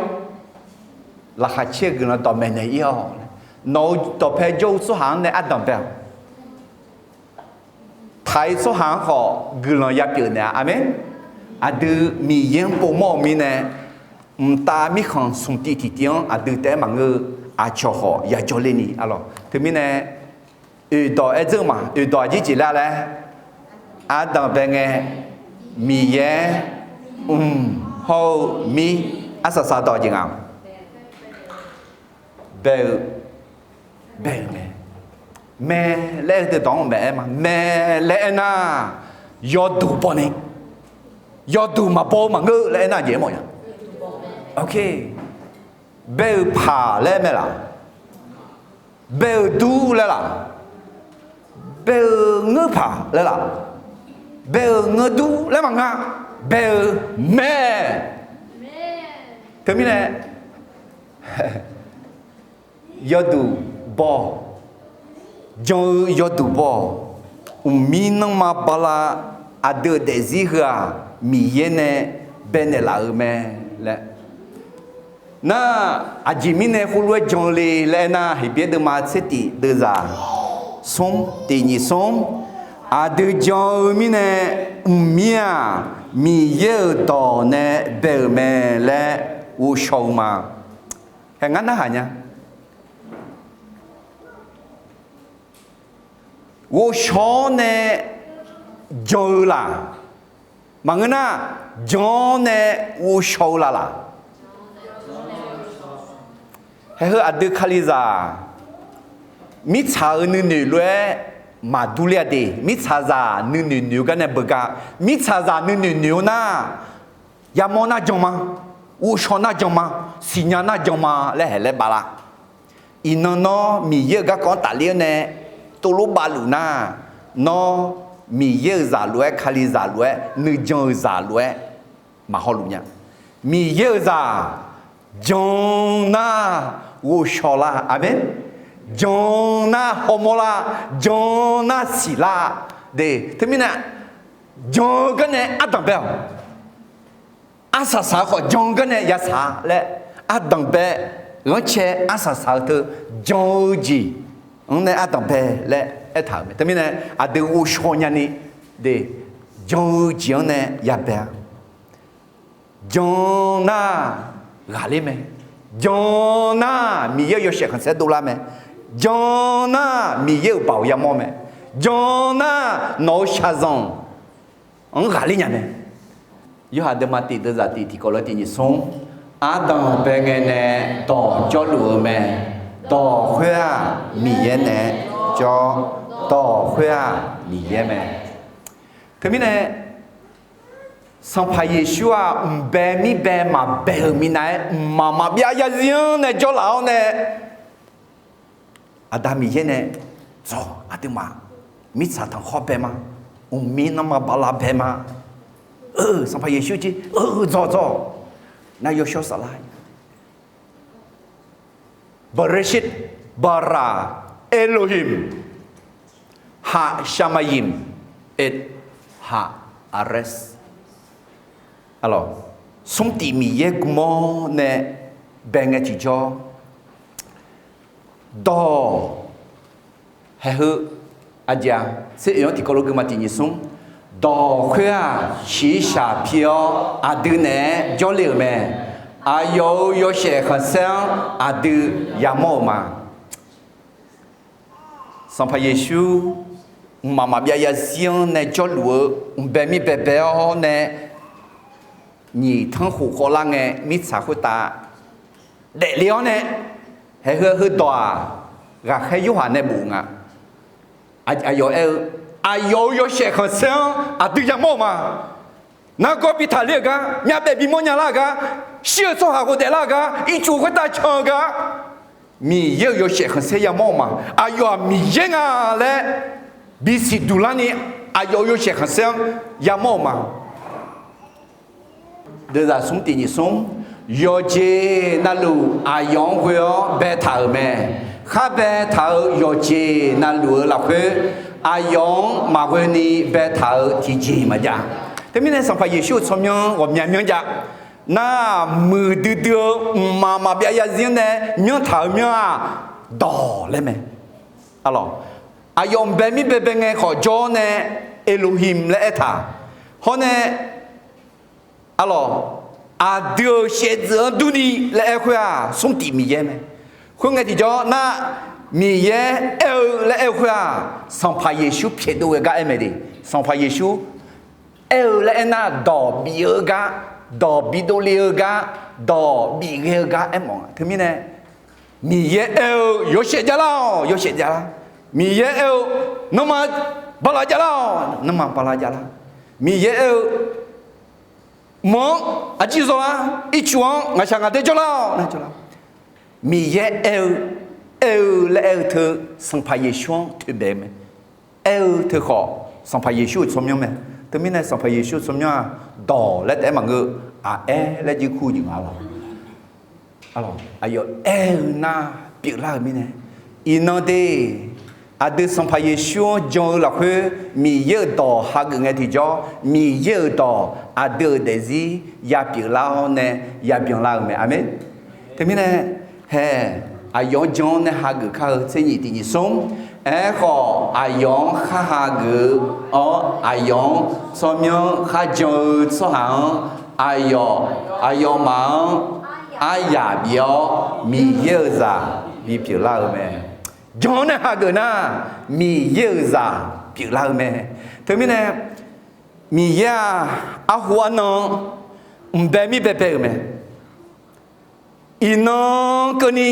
laqkhaq caer-eu guiqlanq dawq maeqnaeq ir-awq. Nawq-eu dawqpae jawr-eu tsawrhaq-anr nae ardanq bae-awq. Taq-ir tsawrhaq-anr khawf guiqlanq yapyeuf naeq-a. Aqmeq. Aqdui Miqyaer-anr povmawr-eu mirnae, mqtav mirkhanq smq tiv tiqtiv-anr aqdui taef-aer maqngeur-eu aqcawq khawf yajawr ler ni arlawq. Teumirnae, oeqdawq aer dzeur ma. Oeqdawq aqjeq jeq lar laer ardanq bae ngae, Miqyaer mq hawr-eu mir, arsaq saq dawq jeq nga. Bae-eu, bae-eu mae. Mae laer aer-eu deuq dawq-anr maeq-aer ma. Mae laer aernar, yawduq baw ni, yawduq maqbaw-eu maqngeur laer aernar jeq aermawf nya. Bae-euq paq laer mae laq? Bae-euq dur laer laq? Bae-euq ngeur paq laer laq? Bae-euq ngeur dur laer maqnga. Bae-euq mae. Teumirnae, yawduq baw-awq. Jan-eu yawduq baw-awq. Mqmir nanrma bala aqdui-euq daefzir heu-aq, Miqyaer nae baenaeq laf-euq mae laer. Nar, aqjeq mirnae khoerlof-aer jan le laer aernar, Heqbyaer deuvma tser tif deuvzaq smr, tif nyiq smr, aqdui jan-eu mirnae, mqmir-aq, Miqyaer-euq dawq nae bae-euq mae laer ghovshaw-eu ma. Hae, ngar narhaq nya. Ghovshaw-awr nae jan-eu laq? Maqngeur nar, jan-awr nae ghovshaw-eu laf laq? Hae, heu aqdui Kalizaq, mirtsaq-euq nuinoeq lof-aer maqdur ler-a de. Mirtsaqzaq nuinoeq noeq-eu gar nae beugar. Mirtsaqzaq nuinoeq noeq-eu nar, yamawr nar jan ma. ghovshaw nar jan ma, siqnya nar jan ma laer haeq laer bavlar. Iqnan nawr Miqyaer-euq garkawv-anr tafler-awr nae tovlof bavluf nar, nawr Miqyaer-euq zaq lof-aer, Kalizaq lof-aer, nuijan-euq zaq lof-aer maqhaw luf nya. Miqyaer-euq zaq jan nar ghovshaw lar. Aqmeq. Jan nar hawmawr lar, jan nar siqlar. De, teumirnae jan-eu garnae ardanq bae-awq. Arsaq saq-eu khawf jan-eu garnae yasaq laer ardanq bae, ghanrcae arsaq saq-eu teu jan-eu jeq-anr nae ardanq bae laer aertaq-euq mae. Teumirnae aqdui ghovshaw nyani de, jan-eu jeq-anr nae yabae-a. Jan nar ghaqler mae. Jan nar Miqyaer-euq yawshaef khanqsaer dovlar mae. Jan nar Miqyaer-euq baoq yamawr mae. Jan nar nawq-eu shaqzanq-anr ghaqler nya mae. Yorhaq deuvma tiq deuvzaq tiq tiqkawv lof-aer tiq nyiq smr. Ardanq bae ngae nae dawq jawrluf-eu mae. Dawq khoer-aq Miqyaer naeq-aer jawr. Dawq khoer-aq Miqyaer mae. Teumirnae Sanqpaq Yeqsur-aq mqbae mirbae maqbae-euq minav-aer mqmaq maqbyav yarzir-anr nae jawrlaf-awr nae, Aqda Miqyaer nae, Dzawq, aqduimaf mirtsaq tanqkhawr bae ma. Mqmir nanrma bala bae ma. Eu, Sanqpaq Yeqsur jir, eu, dzawq dzawq. Nar yawshawr saflar Bereshit bara Elohim ha shamayim et ha ares. Smrtif Miqyaer gmawr nae bae ngae tiqjawr, dawq, haeq heu, aqjeq-aq, tser oeq-anr tiqkawv lof gui ma tiq nyiq smr. Dawq khoer-aq shiqshaq pi-awr aqdui naeq-aer jawrle-euq mae. Aqyawf-euq yawshaef khanqsaer-anr aqdui yamawr-euq ma. Sanqpaq Yeqsur mqmaq maqbyav yarzir-anr nae jawrluf-eu mqbae mirbae bae-awr nae, nyiq tanrkhof khawvlar ngae mirtsaq khoertav daefle-awr nae, haeq heu heudawq-aq ghaqkhaer Yorhaq nae bof nga. Aqyawf aer-eu, aqyawf-euq yawshaef khanqsaer-anr aqdui yamawr-euq ma. Nargawr bi taqler-euq gar, myavbaef bimawr nya lar-euq gar, shir-eu tsawrhaq ghofdaef lar-euq gar, ircuf khoertav can-eu gar, Miqyaer-euq yawshaef khanqsaer yamawr-eu ma. Aqyawf-aq Miqyaer nga laer bisiq duq larni, aqyawf-euq yawshaef khanqsaer-anr yamawr-euq ma. Deuvzaq smr tiq nyiq smr, yawqjeq navluf aqyawf-anr ghoe-awr baetaq-euq mae. Khar baetaq-eu yawqjeq navluf-eu lafkhoer, aqyawf-anr maqghoe ni baetaq-eu tiqjeq maqjav. Teumirnae Sanqpaq Yeqsur-euq tsawrmyanr ghawqmya myanr jav. Nar muiqdui dui-eu mqmaq maqbyav yarzir-anr nae myanrtaq-euq myanr-aq, dawq laer mae. Aqlawq, aqyawf mqbae mirbae bae ngae khawf jawr-awr nae Elohim laer aertaq. Hawr nae, aqlawq, aqdui-euq shaevdzeuf-anr durni laer aer khoer-aq, smrtif Miqyaer mae. Khoerngae tiqjawr nar, Miqyaer aer-eu laer aer-eu khoer-aq, Sanqpaq Yeqsur pyaeqdov ghae gar aer mae de. Sanqpaq Yeqsur aer-eu laer aernar, dawq bif-eu gar, dawq bidov le-eu gar, dawq bif ghae-eu gar aermawf-a. Teumirnae, Miqyaer aer-eu yawshaef javlar-awq, yawshaef javlar. Miqyaer aer-eu nanrma bala javlar-awq, nanrma bala javlar. Miqyaer aer-eu mq-anr aqjir zawlar, ircuf-anr ngaqshaq ngaqdaer jawrlar-awq, nar jawrlar. Miqyaer aer-eu, aer-eu laer aer-eu teu Sanqpaq Yeqsur-anr toeqbae-eu mae. Aer-eu teu khawf Sanqpaq Yeqsur-euq tsawrmyanr mae. Teumirnae Sanqpaq Yeqsur-euq tsawrmyanr-aq, dawq laer taef-aer maqngeur, aqaer laer jir kur-eu jeq nga lawq. Aqyawf aer-eu nar pyeuflar-euq mirnae, iqnan de, aqdui Sanqpaq Yeqsur-anr jan-eu lafkhoer Miqyaer-euq dawq hageuf ngae tiqjawr, Miqyaer-euq dawq aqdui-euq daefzir ya pyeuflar-awr nae ya byanlar-eu mae. Aqmeq. Teumirnae, hae, aqyawf-anr jan-awr nae hageuf kar-eu tser nyiq tiq nyiq smr. Aerkhawf, aqyawf-anr khar hageuf-awr, aqyawf-anr tsawrmyanr khar jan-eu tsawrhaq-anr, aqyawf, aqyawfmaf-anr aryaq bif-awr, Miqyaer-euq zaq bipyeuf lar-eu mae. Jan-awr nae hageuf nar, Miqyaer-euq zaq pyeuflar-eu mae. Teumirnae, Miqyaer-aq, arhu arnan mqbae mirbae bae-euq mae. Iqnan keuvni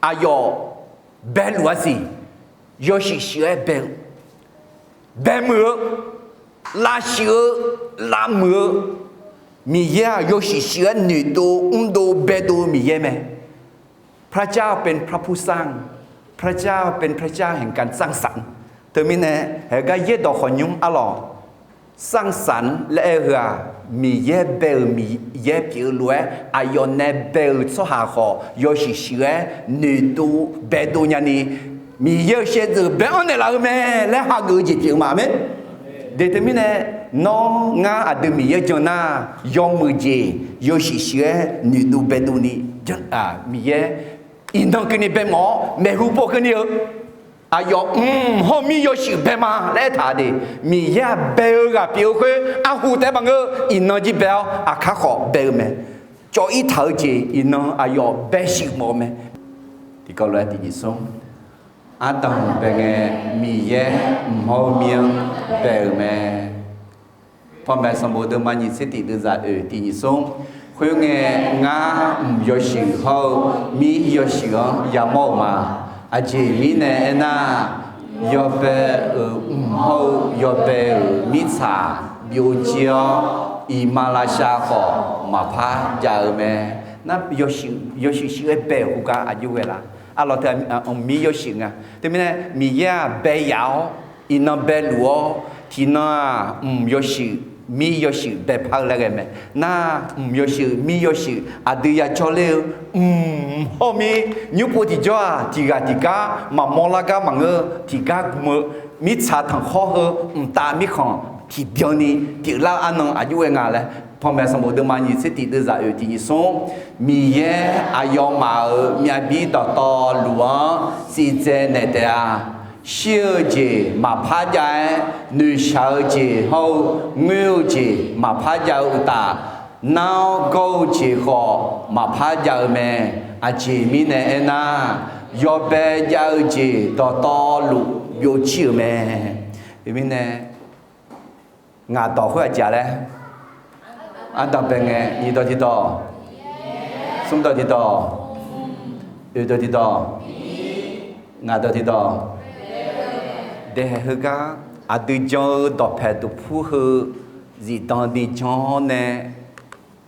aqyawf baeluf-a siq, yawshuif shuif-aer bae-eu, baemuiq-eu, lavshuif-eu, lavmuiq-eu, Miqyaer-aq yawshuif shuif-aer noeqdov mrdov baedov-eu Miqyaer mae. พระเจ้าเป็นพระผู้สร้าง พระเจ้าเป็นพระเจ้าแห่งการสร้างสรรค์ Teumirnae heugar yaerdawq khawqnymr arlawq, สร้างสรรค์ laer aer-eu heu-aq, Miqyaer bae-euq Miqyaer pyeuf-eu lof-aer aqyawf nae bae-euq tsawrhaq khawf yawshuif shuif-aer noeqdov baedov nyani, Miqyaer-euq shaevdzeuf bae-anr naeqlaf-eu mae laer hageuf-eu jeq pyeuf-eu ma. Aqmeq. De teumirnae, nawr ngar aqdui Miqyaer jan nar, yawmuiq jeq yawshuif shuif-aer noeqdov baedov ni, Miqyaer iqnan keuvni bae mawf-awr maeqhu paw keuvni-eu aqyawf mq hawr mir yawshuif bae ma laer aertaq de. Miqyaer-aq bae-eu ghaq pyeuf-eu khoer arhu taef-aer maqngeur, iqnan jir bae-awr aqkar khawf bae-eu mae. Cawv-ir taq-eu jeq iqnan aqyawf bae shuif mawf-eu mae. Tiqkawv lof-aer tiqnyif smr, ardanq bae ngae Miqyaer mq hawr mir-anr bae-euq mae. Panmaeq sanqbof deuvma nyiq tser tiq deuvzaq oeq tiqnyif smr, khoerngae ngar mq yawshuif hawr-eu mir yawshuif-anr yamawr-euq ma. Aqjeq mirnae aernar, yawbae-euq mq hawr-eu yawbae-euq mirtsaq byovjir-awr, iqmalavshav khawf maqpar jav-eu mae. Nar, yawshuif shuif-aer bae-euq khoergar aqjox ghae laf. Arlawq teu, mq mir yawshuif nga. Teumirnae Miqyaer-aq bae yaf-awr, iqnan bae luf-awr, tiqnan-aq mq yawshuif mir yawshuif baepar-eu laer ghae mae. Nar, mq yawshuif mir yawshuif aqdui yajawr ler-eu, mq hawr mir nymrpov tiqjawr-aq tiqghaq tiqgar maqmawr lar gar maqngeur, tiqgar gm-eu mirtsaq tanqkhawr heu mqtav mirkhanq tiqbyan ni pyeuflar-eu arnan aqjox ghae nga laer, Panmaeq sanqbof deuvma nyiq tser tiq deuvzaq oeq tiqnyif smr, Miqyaer aqyawfmaf-euq myav bir dawqtawvluf-anr siqdzae naeq taef-a. Shir-eu jeq maqpar jav-aer, noeqshaq-eu jeq hawr-eu ngoer-eu jeq maqpar jav-eu uqtaf, nar-awr gawr-eu jeq khawf maqpar jav-eu mae. Aqjeq mirnae aernar, yawbae jav-eu jeq dawqtawvluf byovjir-euq mae. Teumirnae, ngaq dawq khoer aqjeq-a laer, ardanq bae ngae, nyiq dawq tiqdawq, smr dawq tiqdawq, oeq dawq tiqdawq, ngaq dawq tiqdawq. Daehaeq heugar aqdui jan-eu dawqpaeq duqpur heu zifdan ni jan-awr nae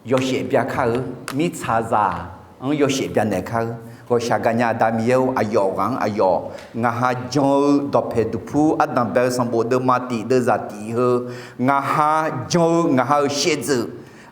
yawshaef bya kar-eu, mirtsaqzaq-anr yawshaef bya naeq kar-eu, ghawqshaq gaqnya Aqda Miqyaer-or, aqyawf ghaq-anr aqyawf ngaq ha jan-eu dawqpaeq duqpur ardanq bae-eu sanqbof deuvma tiq deuvzaq tiq heu, ngaq ha jan-eu ngaq ha-euq shaevdzeuf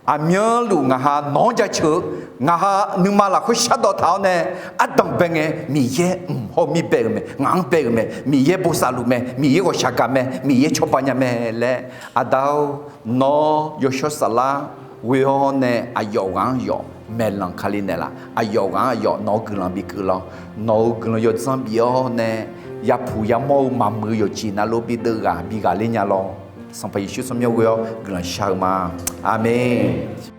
aqmyanluf ngaq ha nawq-anr jaceuq-eu, ngaq ha nuima lafkhoer shardawq taq-awr nae ardanq bae ngae, Miqyaer mq hawr mir bae-euq mae, ngaq-anr bae-euq mae, Miqyaer bosav luf mae, Miqyaer ghawqshaq gaq mae, Miqyaer cawba nya mae laer, Aqda-or, nawr yawshawr saflar ghoe-awr nae aqyawf ghaq-anr yawf maeqlanq Kali naeqlaf. Aqyawf ghaq-anr aqyawf nawq-eu guiqlanq bikeuv lawr. Nawq-euq guiqlanq yawdzanr bif-awr nae yapuq yamawr-eu maqmuiq-eu yawqjeq navluf bideuv ghaq bighaq ler nya lawr. Sanqpaq Yeqsur tsawrmyanr ghoe-awr guiqlanq shar-eu ma. Aqmeq.